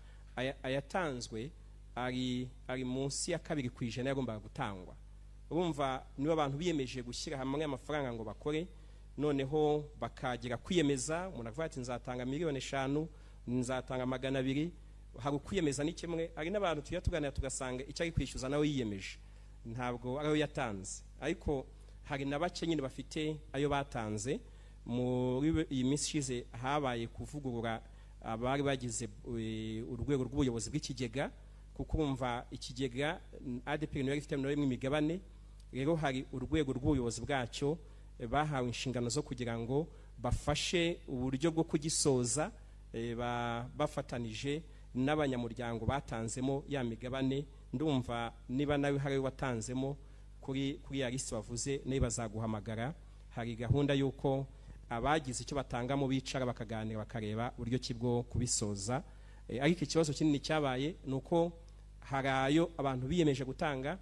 ayatanzwe ari munsi ya 2% yagombaga gutangwa. Urumva niba abantu biyemeje gushyira hamwe amafaranga ngo bakore, noneho bakagira kwiyemeza, umuntu akavuga ati nzatanga 5,000,000, nzatanga 200, hari ukwiyemeza ni kimwe. Hari n'abantu tujya tuganira tugasanga icyo ari kwishyuza nawe yiyemeje, ntabwo ariyo yatanze, ariko hari na bake nyine bafite ayo batanze. Muri iyi minsi ishize habaye kuvugurura abari bagize urwego rw'ubuyobozi bw'ikigega, kuko urumva ikigega ADEPR niyo ifite nayo imigabane. Rero hari urwego rw'ubuyobozi bwacyo bahawe inshingano zo kugira ngo bafashe uburyo bwo kugisoza, bafatanije n'abanyamuryango batanzemo ya migabane. Ndumva niba nawe hari watanzemo kuri ya list bavuze, nayo bazaguhamagara. Hari gahunda yuko abagize icyo batangamo bicara bakaganira bakareba uburyo ki bwo kubisoza. Ariko ikibazo kinini cyabaye nuko hari ayo abantu biyemeje gutanga,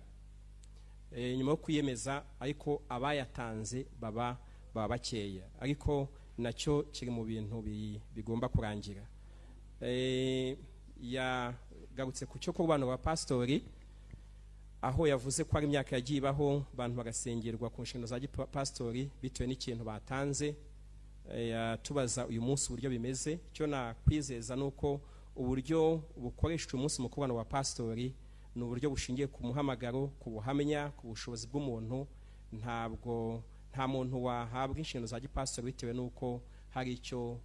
nyuma yo kwiyemeza, ariko abayatanze baba bakeya, ariko nacyo kiri mu bintu bigomba kurangira. Yagarutse ku cyo kubana wa pastori, aho yavuze ko ari imyaka yagiye ibaho abantu bagasengerwa ku nshingano za pastori bitewe n'ikintu batanze. Tubaza uyu munsi uburyo bimeze. Icyo nakwizeza nuko uburyo bukoreshwa umunsi mu kubana wa pastori ni uburyo bushingiye ku muhamagaro, ku buhamya, ku bushobozi bw'umuntu. Ntabwo nta muntu wahabwa inshingano za gipastori bitewe nuko hari icyo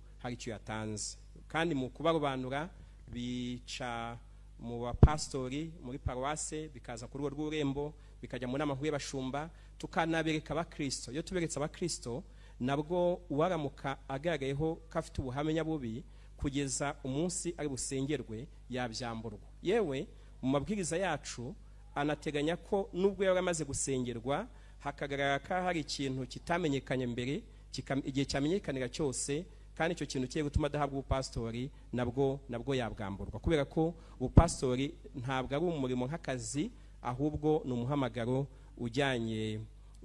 yatanze. Kandi mu kubarobanura bica mu bapastori muri paruwase, bikaza ku rwego rw'urembo, bikajya mu nama nkuru y'abashumba, tukanabereka abakristo. Iyo tuberetse abakristo, nabwo uwaramuka agaragayeho ko afite ubuhamya bubi kugeza umunsi ari busengerwe yabyamburwa. Yewe mu mabwiriza yacu anateganya ko nubwo yari amaze gusengerwa hakagaragara ko hari ikintu kitamenyekanye mbere, igihe cyamenyekanira cyose, kandi icyo kintu kiye gutuma adahabwa ubupastori, nabwo yabwamburwa, kubera ko ubupastori ntabwo ari umurimo nk'akazi, ahubwo ni umuhamagaro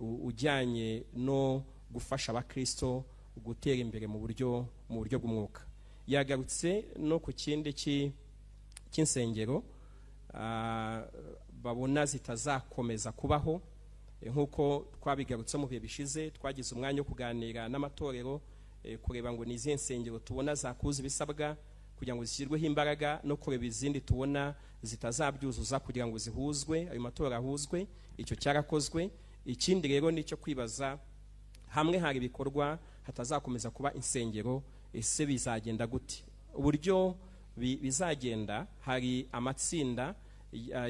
ujyanye no gufasha abakristo gutera imbere mu buryo bw'umwuka. Yagarutse no ku kindi cy'insengero babona zitazakomeza kubaho, nk'uko twabigarutse mu bihe bishize. Twagize umwanya wo kuganira n'amatorero, kureba ngo ni izihe nsengero tubona zakuza ibisabwa kugira ngo zishyirweho imbaraga, no kureba izindi tubona zitazabyuzuza kugira ngo zihuzwe, ayo matorero ahuzwe. Icyo cyarakozwe. Ikindi rero nicyo kwibaza, hamwe hari ibikorwa hatazakomeza kuba insengero, ese bizagenda gute? Uburyo bizagenda, hari amatsinda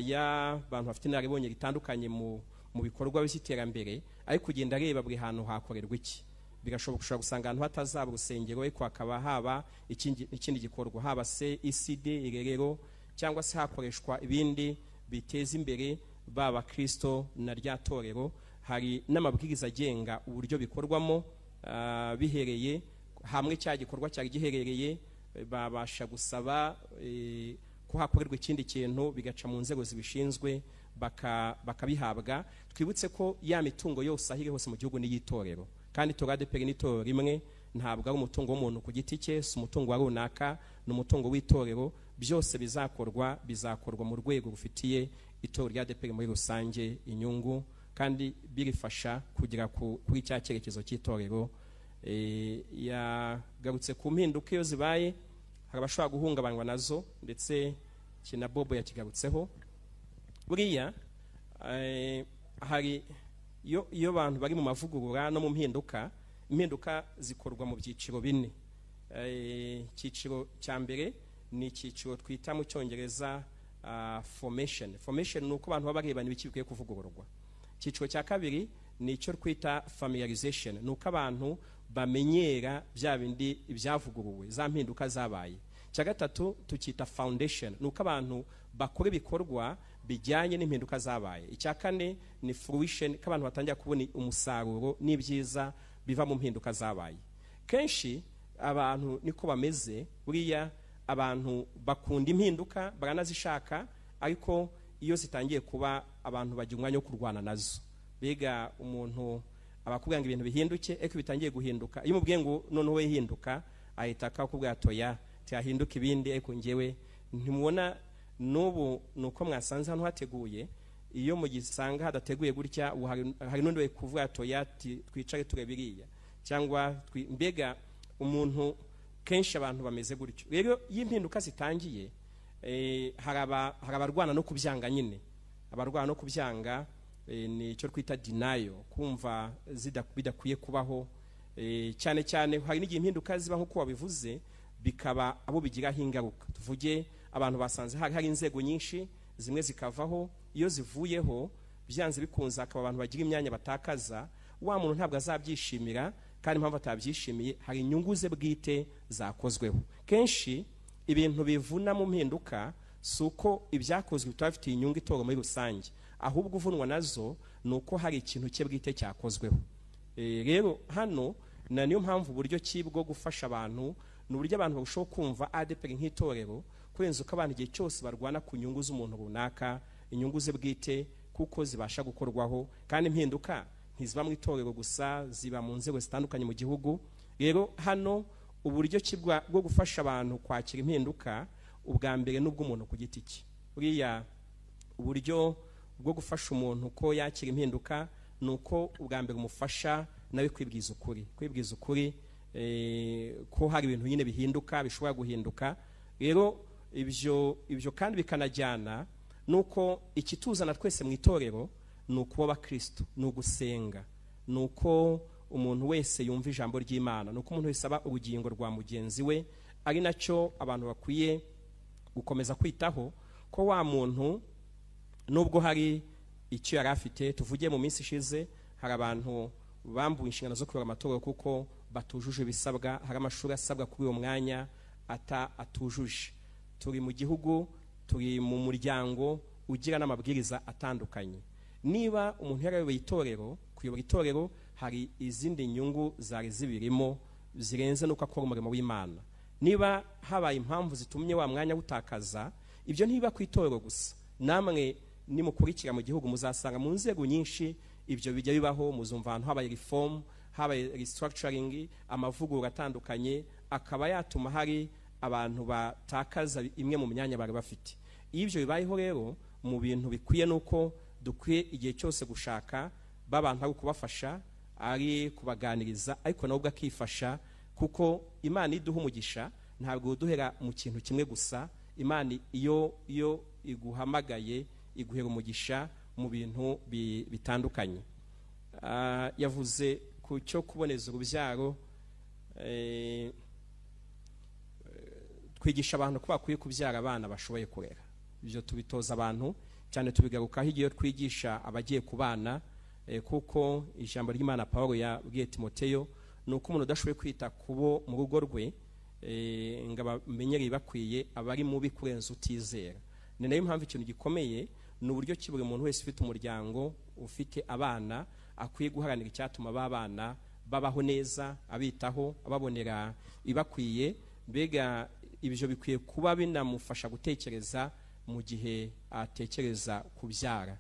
y'abantu bafite inararibonye ritandukanye mu bikorwa by'iterambere, ariko kugenda areba buri hantu hakorerwa iki. Birashoboka ushobora gusanga ahantu hatazaba urusengero, ariko hakaba haba ikindi gikorwa, haba se ECD irerero, cyangwa se hakoreshwa ibindi biteza imbere baba Kristo na rya torero. Hari n'amabwiriza agenga uburyo bikorwamo, bihereye hamwe cya gikorwa cyari giherereye, babasha gusaba ko hakorerwa ikindi kintu, bigaca mu nzego zibishinzwe bakabihabwa. Twibutse ko ya mitungo yose aho iri hose mu gihugu ni y'itorero, kandi itorero ADEPR ni itorero rimwe. Ntabwo ari umutungo w'umuntu ku giti cye, si umutungo wa runaka, ni umutungo w'itorero. Byose bizakorwa mu rwego rufitiye itorero rya ADEPR muri rusange inyungu, kandi birifasha kugera kuri cya cyerekezo cy'itorero. Yagarutse ku mpinduka iyo zibaye hari abashobora guhungabanywa nazo, ndetse na Bobo yakigarutseho. Buriya hari iyo abantu bari mu mavugurura no mu mpinduka, impinduka zikorwa mu byiciro bine. Icyiciro cya mbere ni icyiciro twita mu Cyongereza formation. Formation ni uko abantu baba barebana ibiki bikwiye kuvugururwa. Icyiciro cya kabiri ni icyo twita familiarization, ni uko abantu bamenyera bya bindi ibyavuguruwe, za mpinduka zabaye. Icya gatatu tukita foundation, ni uko abantu bakora ibikorwa bijyanye n'impinduka zabaye. Icya kane ni fruition, ko abantu batangira kubona umusaruro n'ibyiza biva mu mpinduka zabaye. Kenshi abantu niko bameze, buriya abantu bakunda impinduka baranazishaka, ariko iyo zitangiye kuba abantu bagira umwanya wo kurwana nazo. Bega umuntu abakubwira ngo ibintu bihinduke, ariko bitangiye guhinduka, iyo umubwiye ngo noneho we hinduka, ahita akakubwira toya tiyahinduka ibindi, ariko njyewe ntimubona. N'ubu nuko mwasanze hano hateguye, iyo mugisanga hadateguye gutya hari n'undi we kuvuga toya twicare turebiriya, cyangwa mbega umuntu. Kenshi abantu bameze gutyo. Rero iyo impinduka zitangiye, hari abarwana no kubyanga nyine. Abarwana no kubyanga ni icyo twita denial, kumva bidakwiye kubaho. Cyane cyane hari n'igihe impinduka ziba nk'uko wabivuze, bikaba abo bigiraho ingaruka. Tuvuge abantu basanze hari inzego nyinshi, zimwe zikavaho, iyo zivuyeho byanze bikunze akaba abantu bagira imyanya batakaza. Wa muntu ntabwo azabyishimira, kandi impamvu atabyishimiye hari inyungu ze bwite zakozweho. Kenshi ibintu bivuna mu mpinduka si uko ibyakozwe bitaba bifitiye inyungu itorero muri rusange, ahubwo uvunwa nazo ni uko hari ikintu cye bwite cyakozweho. Rero hano na niyo mpamvu uburyo ki bwo gufasha abantu ni uburyo abantu barushaho kumva ADEPR nk'itorero, kurenza uko abantu igihe cyose barwana ku nyungu z'umuntu runaka, inyungu ze bwite, kuko zibasha gukorwaho. Kandi impinduka ntiziba mu itorero gusa, ziba mu nzego zitandukanye mu gihugu. Rero hano uburyo ki bwo gufasha abantu kwakira impinduka, ubwa mbere n'ubw'umuntu ku giti cye. Buriya uburyo bwo gufasha umuntu ko yakira impinduka ni uko ubwa mbere umufasha nawe kwibwiza ukuri, kwibwiza ukuri ko hari ibintu nyine bihinduka, bishobora guhinduka. Rero ibyo kandi bikanajyana nuko ikituzana twese mu itorero ni ukuba abakristo, ni ugusenga, ni uko umuntu wese yumva ijambo ry'Imana, ni uko umuntu wese aba urugingo rwa mugenzi we. Ari nacyo abantu bakwiye gukomeza kwitaho, ko wa muntu nubwo hari icyo yari afite, tuvuge mu minsi ishize hari abantu bambuwe inshingano zo kuyobora amatorero kuko batujuje ibisabwa, hari amashuri asabwa kuri uwo mwanya atujuje. Turi mu gihugu, turi mu muryango ugira n'amabwiriza atandukanye. Niba umuntu yarayoboye itorero, kuyobora itorero hari izindi nyungu zari zibirimo zirenze nuko akora umurimo w'Imana. Niba habaye impamvu zitumye wa mwanya utakaza, ibyo ntibiba ku itorero gusa, namwe nimukurikira mu gihugu muzasanga mu nzego nyinshi ibyo bijya bibaho. Muzumva ahantu habaye reform, habaye restructuring, amavugurura atandukanye akaba yatuma hari abantu batakaza imwe mu myanya bari bafite. Iyo ibyo bibayeho rero, mu bintu bikwiye nuko dukwiye igihe cyose gushaka babantu ari kubafasha, ari kubaganiriza, ariko nawe ubwo akifasha, kuko Imana iduha umugisha ntabwo uduhera mu kintu kimwe gusa. Imana iyo iguhamagaye iguhera umugisha mu bintu bitandukanye. Yavuze ku cyo kuboneza urubyaro, twigisha abantu ko bakwiye kubyara abana bashoboye kurera. Ibyo tubitoza abantu cyane, tubigarukaho igihe twigisha abagiye kubana, kuko ijambo ry'Imana Paulo yabwiye Timoteyo ni uko umuntu udashoboye kwita kubo mu rugo rwe ngo abamenyere bakwiye, aba ari mubi kurenza utizera. Ni nayo mpamvu ikintu gikomeye ni uburyo ki buri muntu wese ufite umuryango, ufite abana, akwiye guharanira icyatuma ba bana babaho neza, abitaho, ababonera ibakwiye. Mbega ibyo bikwiye kuba binamufasha gutekereza mu gihe atekereza kubyara,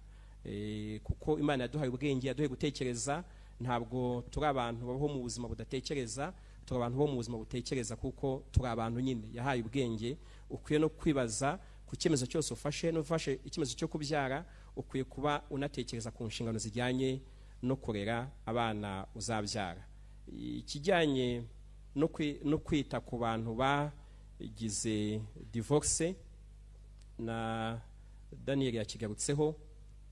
kuko Imana yaduhaye ubwenge, yaduhaye gutekereza. Ntabwo turi abantu babaho mu buzima budatekereza, Turi abantu bo mu buzima butekereza, kuko turi abantu nyine yahaye ubwenge. Ukwiye no kwibaza ku cyemezo cyose ufashe. N'ufashe icyemezo cyo kubyara, ukwiye kuba unatekereza ku nshingano zijyanye no kurera abana uzabyara. Ikijyanye no kwita ku bantu bagize divorce, na Daniel yakigarutseho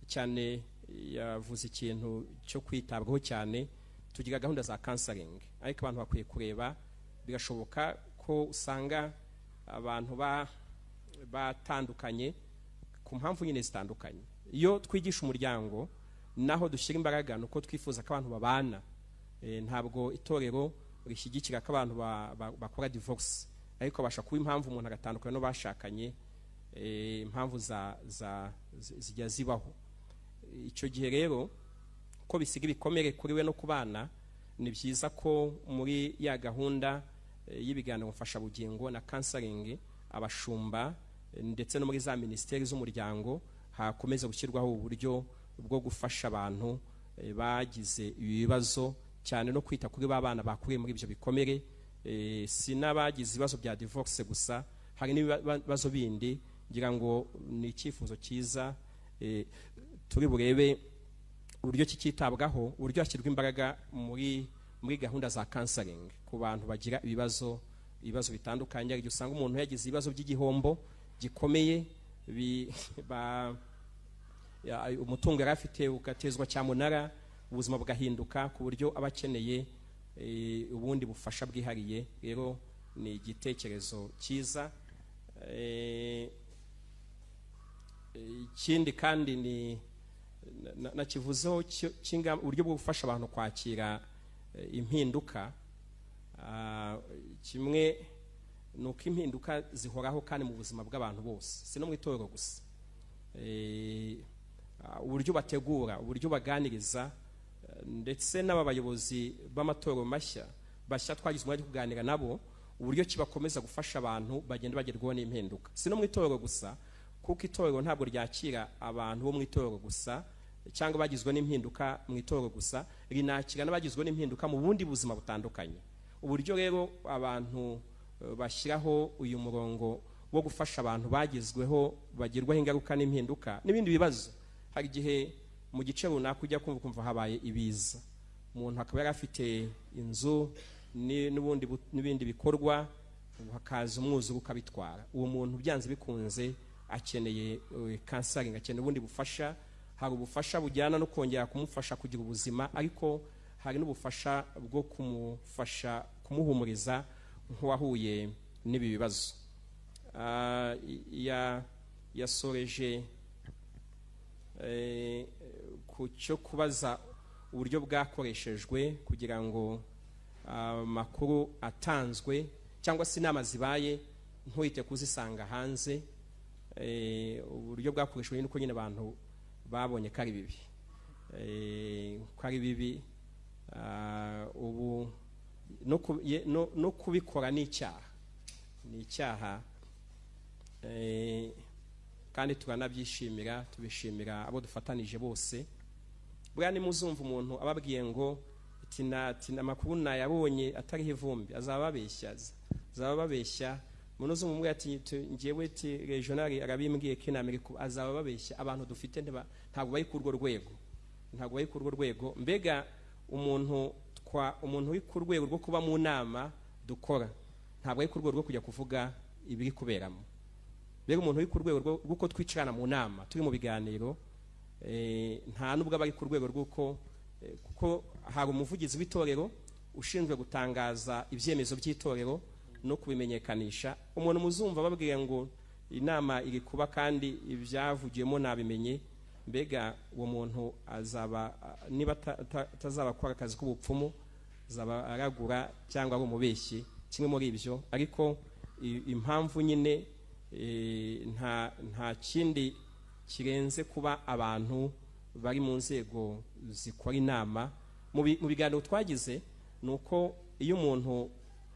cyane, yavuze ikintu cyo kwitabwaho cyane. Tugira gahunda za counseling, ariko abantu bakwiye kureba, birashoboka ko usanga abantu batandukanye ku mpamvu nyine zitandukanye. Iyo twigisha umuryango, naho dushyira imbaraga nuko twifuza ko abantu babana. Ntabwo itorero rishyigikira ko abantu bakora divorce, ariko basha kuba impamvu umuntu agatandukana no bashakanye, impamvu zijya zibaho. Icyo gihe rero ko bisiga ibikomere kuri we no kubana, ni byiza ko muri ya gahunda y'ibiganiro mfashabugingo na counseling, abashumba ndetse no muri za minisiteri z'umuryango hakomeza gushyirwaho uburyo bwo gufasha abantu bagize ibibazo cyane, no kwita kuri ba bana bakuriye muri ibyo bikomere. Si n'abagize ibibazo bya divorce gusa, hari n'ibibazo bindi. Ngira ngo ni icyifuzo cyiza, turi burebe uburyo kikitabwaho, uburyo hashyirwa imbaraga muri gahunda za counseling ku bantu bagira ibibazo bitandukanye. Igihe usanga umuntu yagize ibibazo by'igihombo gikomeye, umutungo yari afite ugatezwa cyamunara, ubuzima bugahinduka ku buryo aba akeneye ubundi bufasha bwihariye. Rero ni igitekerezo cyiza. Ikindi kandi ni nakivuzeho uburyo bwo gufasha abantu kwakira impinduka. Kimwe ni uko impinduka zihoraho kandi mu buzima bw'abantu bose, si no mu itorero gusa. Uburyo bategura, uburyo baganiriza, ndetse n'aba bayobozi b'amatorero bashya twagize umwanya wo kuganira nabo, uburyo kibakomeza gufasha abantu bagenda bagerwaho n'impinduka, si no mu itorero gusa, kuko itorero ntabwo ryakira abantu bo mu itorero gusa cyangwa bagizwe n'impinduka mu itorero gusa, rinakira n'abagizwe n'impinduka mu bundi buzima butandukanye. Uburyo rero abantu bashyiraho uyu murongo wo gufasha abantu bagizweho, bagirwaho ingaruka n'impinduka n'ibindi bibazo. Hari igihe mu gice runaka ujya kumva habaye ibiza, umuntu akaba yari afite inzu n'ibindi bikorwa, hakaza umwuzure ukabitwara. Uwo muntu byanze bikunze akeneye counseling, akeneye ubundi bufasha. Hari ubufasha bujyana no kongera kumufasha kugira ubuzima, ariko hari n'ubufasha bwo kumufasha kumuhumuriza nk'uwahuye n'ibi bibazo. Yasoreje ku cyo kubaza uburyo bwakoreshejwe kugira ngo amakuru atanzwe cyangwa se inama zibaye ntuhite kuzisanga hanze. Uburyo bwakoreshejwe nuko nyine abantu babonye ko ari bibi, ko ari bibi. Ubu no kubikora ni icyaha, ni icyaha, kandi turanabyishimira, tubishimira abo dufatanije bose. Buriya nimuzumva umuntu ababwiye ngo tina amakuru nayabonye atariho ivumbi, azaba ababeshya. Umuntu uzumva ati njyewe ti regional arabimbwiye ko inama iri kuba, azaba ababeshya. Abantu dufite ntabwo bari ku urwo rwego, ntabwo bari ku urwo rwego. Mbega umuntu uri ku rwego rwo kuba mu nama dukora, ntabwo ari ku rwego rwo kujya kuvuga ibiri kuberamo. Mbega umuntu uri ku rwego rw'uko twicarana mu nama turi mu biganiro, nta nubwo aba ari ku rwego rw'uko, kuko hari umuvugizi w'itorero ushinzwe gutangaza ibyemezo by'itorero no kubimenyekanisha. Umuntu muzumva babwiye ngo inama iri kuba kandi ibyavugiyemo nabimenye, mbega uwo muntu azaba, niba atazaba akora akazi k'ubupfumu, azaba aragura cyangwa ari umubeshyi, kimwe muri ibyo. Ariko impamvu nyine nta kindi kirenze kuba abantu bari mu nzego zikora inama. Mu biganiro twagize ni uko iyo umuntu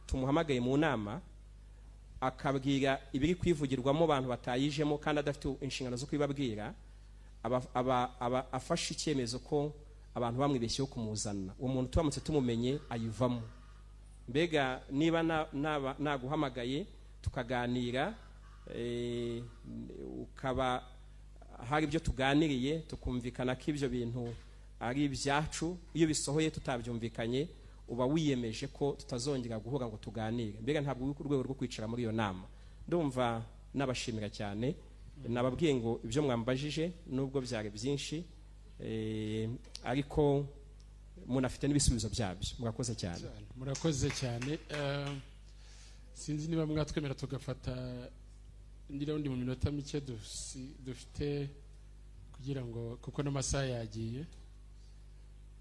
tumuhamagaye mu nama akabwira ibiri kwivugirwamo abantu batayijemo kandi adafite inshingano zo kubibabwira, aba afashe icyemezo ko abantu bamwibeshyeho kumuzana. Uwo muntu turamutse tumumenye ayivamo. Mbega niba naguhamagaye tukaganira, ukaba hari ibyo tuganiriye tukumvikana ko ibyo bintu ari ibyacu, iyo bisohoye tutabyumvikanye uba wiyemeje ko tutazongera guhura ngo tuganire. Mbega ntabwo uri ku rwego rwo kwicara muri iyo nama. Ndumva nabashimira cyane, nababwiye ngo ibyo mwambajije nubwo byari byinshi, ariko munafite n'ibisubizo byabyo. Murakoze cyane. Murakoze cyane. Sinzi niba mwatwemera tugafata indi round mu minota mike dufite, kugira ngo kuko n'amasaha yagiye,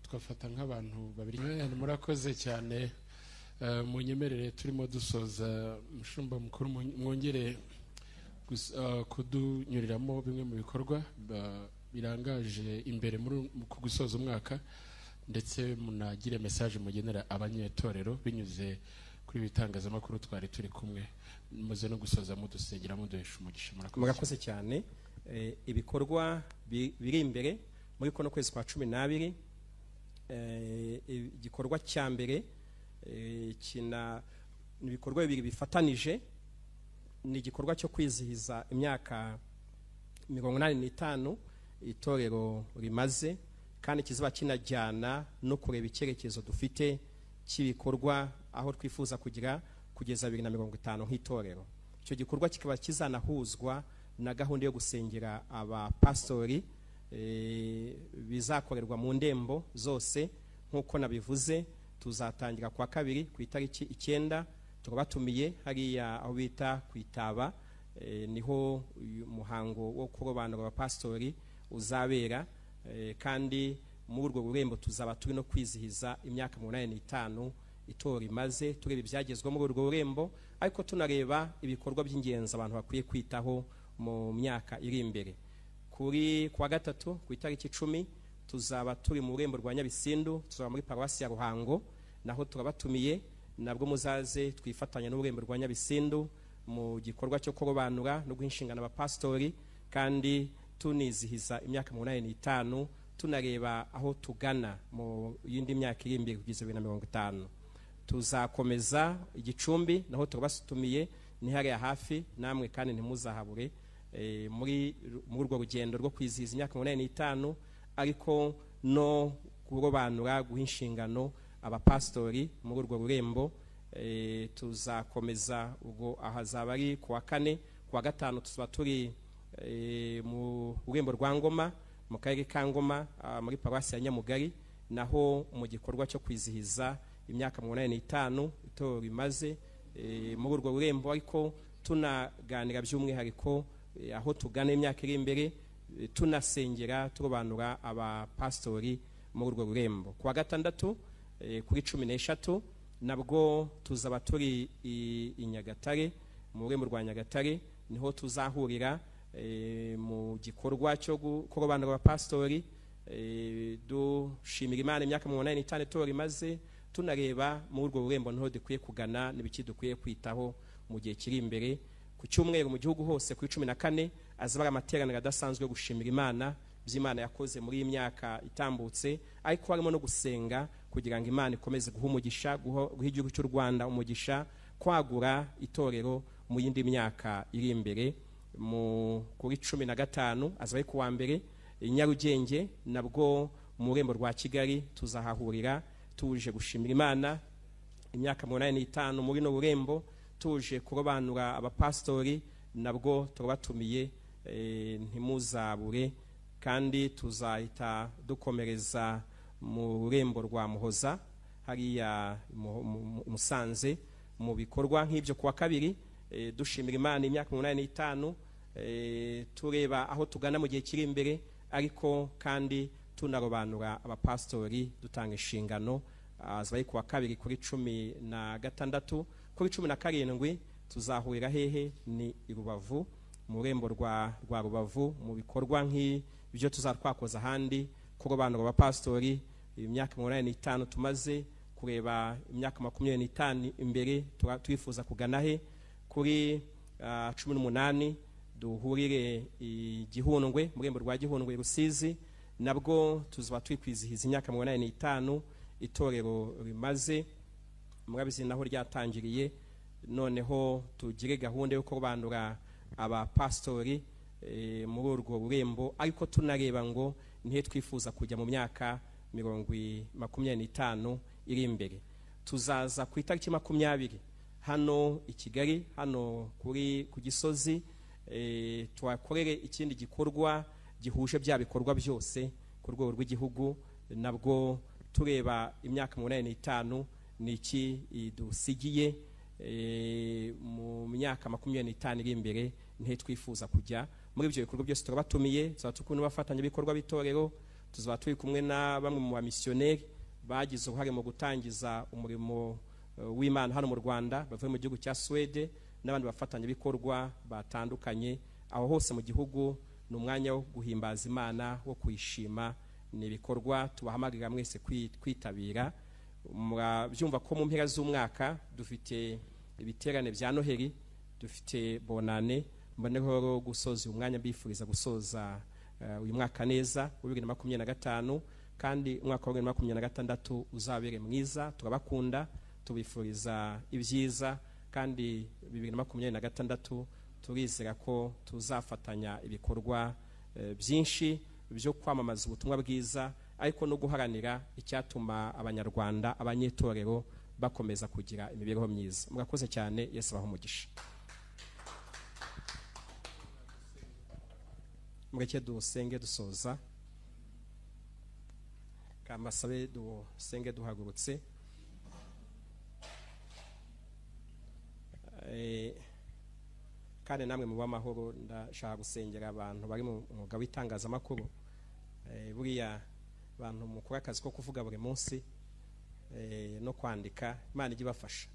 tugafata nk'abantu babiri. Murakoze cyane. Munyemerere turimo dusoza, mushumba mukuru mwongere kudunyuriramo bimwe mu bikorwa birangaje imbere muri ku gusoza umwaka, ndetse munagire message mugenera abanyetorero binyuze kuri bitangazamakuru twari turi kumwe. Muze no gusoza mudusengera muduhesha umugisha. Murakoze cyane. Ibikorwa biri imbere muri kono kwezi kwa 12, igikorwa cya mbere kina ibikorwa bibiri bifatanije, ni igikorwa cyo kwizihiza imyaka 85 itorero rimaze, kandi kizaba kinajyana no kureba icyerekezo dufite cy'ibikorwa aho twifuza kugira kugeza 2050 nk'itorero. Icyo gikorwa kikaba kizanahuzwa na gahunda yo gusengera abapastori, bizakorerwa mu ndembo zose nk'uko nabivuze. Tuzatangira kwa kabiri ku itariki 9, turabatumiye hariya aho bita kwitaba, niho umuhango wo kurobanura abapastori uzabera, kandi muri urwo rurembo tuzaba turi no kwizihiza imyaka 85 itora imaze, tureba ibyagezweho muri urwo rurembo, ariko tunareba ibikorwa by'ingenzi abantu bakwiye kwitaho mu myaka iri imbere. Kuri kwa gatatu ku itariki 10 tuzaba turi mu rurembo rwa Nyabisindu, tuzaba muri paruwasi ya Ruhango, naho turabatumiye, nabwo muzaze twifatanya n'ururembo rwa Nyabisindu mu gikorwa cyo kurobanura no guhishingana abapastori, kandi tunizihiza imyaka 85 tunareba aho tugana mu yindi myaka iri imbere kugeza 2050. Tuzakomeza Igicumbi, naho turabasutumiye, ni hariya hafi namwe kandi ntimuzahabure muri urwo rugendo rwo kwizihiza imyaka 85, ariko no kurobanura guha inshingano abapastori muri urwo rurembo. Tuzakomeza ubwo ahazaba ari kuwa kane, kuwa gatanu tuzaba turi mu rurembo rwa Ngoma, mu karere ka Ngoma, muri paruwasi ya Nyamugari, naho mu gikorwa cyo kwizihiza imyaka 85 itorero rimaze muri urwo rurembo, ariko tunaganira by'umwihariko aho tugana imyaka iri imbere, tunasengera turobanura abapastori muri urwo rurembo. Kuwa gatandatu kuri 13 nabwo tuzaba turi i Nyagatare, mu rurembo rwa Nyagatare, niho tuzahurira mu gikorwa cyo kurobanura abapastori, dushimira Imana imyaka 85 itorero rimaze, tunareba muri urwo rurembo niho dukwiye kugana n'ibiki dukwiye kwitaho mu gihe kiri imbere. Ku cyumweru mu gihugu hose kuri 14 azaba amateraniro adasanzwe yo gushimira Imana by'Imana yakoze muri iyi myaka itambutse, ariko harimo no gusenga kugira ngo Imana ikomeze guha umugisha, guha igihugu cy'u Rwanda umugisha, kwagura itorero mu yindi myaka iri imbere. Mu kuri 15 azaba ari kuwa mbere i Nyarugenge, nabwo mu rurembo rwa Kigali tuzahahurira tuje gushimira Imana imyaka 85 muri no rurembo, tuje kurobanura abapastori, nabwo turabatumiye, ntimuzabure. Kandi tuzahita dukomereza mu rurembo rwa Muhoza hariya Musanze mu bikorwa nk'ibyo kuwa kabiri, dushimira Imana imyaka 85, tureba aho tugana mu gihe kiri imbere, ariko kandi tunarobanura abapastori dutanga inshingano. Azaba kuwa kabiri kuri 16, kuri 17 tuzahurira hehe? Ni i Rubavu, mu rurembo rwa Rubavu, mu bikorwa nk'ibyo tuzatwakoza ahandi, kurobanura abapastori imyaka 85 tumaze, kureba imyaka 25 imbere twifuza kugana he. Kuri 18 duhurire i Gihundwe, mu rurembo rwa Gihundwe Rusizi, nabwo tuzaba twikwizihiza imyaka 85 itorero rimaze, Murabizi naho ryatangiriye, noneho tugire gahunda yo kurobanura abapastori muri urwo rurembo, ariko tunareba ngo nihe twifuza kujya mu myaka 25 iri imbere. Tuzaza ku itariki 20 hano i Kigali, hano kuri ku Gisozi, twakorere ikindi gikorwa gihuje bya bikorwa byose ku rwego rw'igihugu, nabwo tureba imyaka 85 niki idusigiye mu myaka 25 iri imbere, nte twifuza kujya. Muri ibyo bikorwa byose turabatumiye, tuzaba turi kumwe n'abafatanyabikorwa b'itorero, tuzaba turi kumwe na bamwe mu bamisiyoneri bagize uruhare mu gutangiza umurimo w'Imana hano mu Rwanda bavuye mu gihugu cya Swede, n'abandi bafatanyabikorwa batandukanye. Aho hose mu gihugu ni umwanya wo guhimbaza Imana, wo kuyishima. Ni ibikorwa tubahamagarira mwese kwitabira. Murabyumva ko mu mpera z'umwaka dufite ibiterane bya Noheli, dufite Bonane. Mboneho gusoza uyu mwanya mbifuriza gusoza uyu mwaka neza wa 2025, kandi umwaka wa 2026 uzabere mwiza. Turabakunda, tubifuriza ibyiza, kandi 2026 turizera ko tuzafatanya ibikorwa byinshi byo kwamamaza ubutumwa bwiza, ariko no guharanira icyatuma Abanyarwanda, abanyetorero bakomeza kugira imibereho myiza. Murakoze cyane, Yesu abahe umugisha. Mureke dusenge dusoza. Kamasabe dusenge duhagurutse. Kandi namwe muba amahoro. Ndashaka gusengera abantu bari mu mwuga w'itangazamakuru. Buriya abantu mukora akazi ko kuvuga buri munsi no kwandika, Imana ijye ibafasha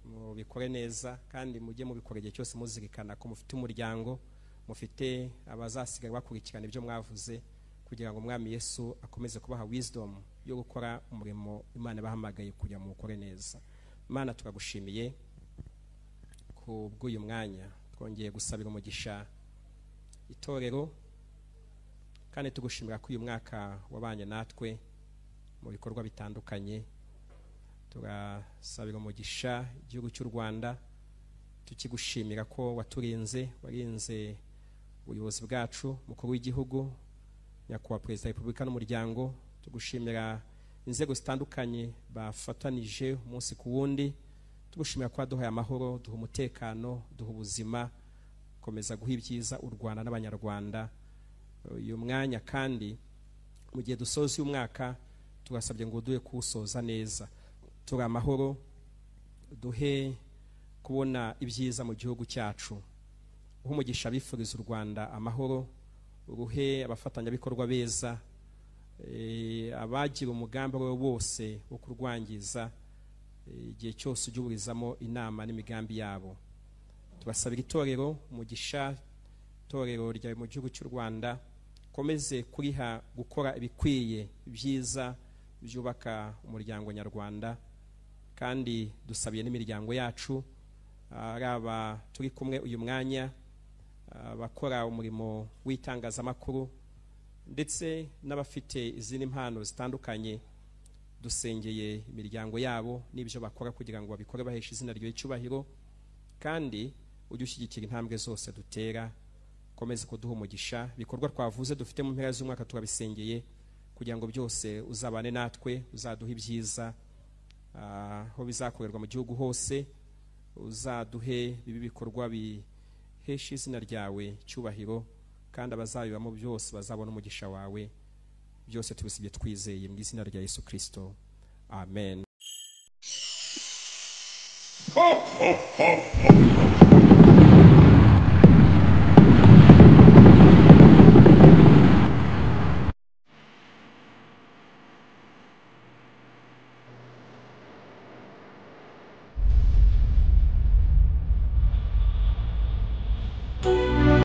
mubikore neza, kandi mujye mubikora igihe cyose muzirikana ko mufite umuryango, mufite abazasigara bakurikirana ibyo mwavuze, kugira ngo Umwami Yesu akomeze kubaha wisdom yo gukora umurimo Imana bahamagaye kugira ngo mukore neza. Imana turagushimiye ku bw'uyu mwanya, twongeye gusabira umugisha itorero, kandi tugushimira ko uyu mwaka wabanye natwe mu bikorwa bitandukanye. Turasabira umugisha igihugu cy'u Rwanda, tukigushimira ko waturinze, warinze ubuyobozi bwacu, mukuru w'igihugu Nyakubahwa Perezida wa Repubulika n'umuryango. Tugushimira inzego zitandukanye bafatanije umunsi ku wundi. Tugushimira ko waduhaye amahoro, duha umutekano, duha ubuzima, komeza guha ibyiza u Rwanda n'Abanyarwanda. Uyu mwanya kandi mu gihe dusoza uyu mwaka, tugasabye ngo uduhe kuwusoza neza, turi amahoro, duhe kubona ibyiza mu gihugu cyacu. Uhe umugisha abifuriza u Rwanda amahoro, uruhe abafatanyabikorwa beza, abagira umugambi wose wo kurwangiza, igihe cyose ujye uburizamo inama n'imigambi yabo. Tubasabira itorero umugisha, itorero ryawe mu gihugu cy'u Rwanda, komeze kuriha gukora ibikwiye byiza byubaka umuryango nyarwanda. Kandi dusabiye n'imiryango yacu, ari aba turi kumwe uyu mwanya, abakora umurimo w'itangazamakuru, ndetse n'abafite izindi mpano zitandukanye. Dusengeye imiryango yabo n'ibyo bakora kugira ngo babikore baheshe izina ryawe icyubahiro, kandi ujye ushyigikira intambwe zose dutera. Komeze kuduha umugisha. Ibikorwa twavuze dufite mu mpera z'umwaka turabisengeye kugira ngo byose uzabane natwe, uzaduhe ibyiza aho bizakorerwa mu gihugu hose, uzaduhe bibi bikorwa bihesha izina ryawe icyubahiro, kandi abazabibamo byose bazabona umugisha wawe. Byose tubisibye twizeye mu izina rya Yesu Kristo, amen. Ho, ho, ho, ho.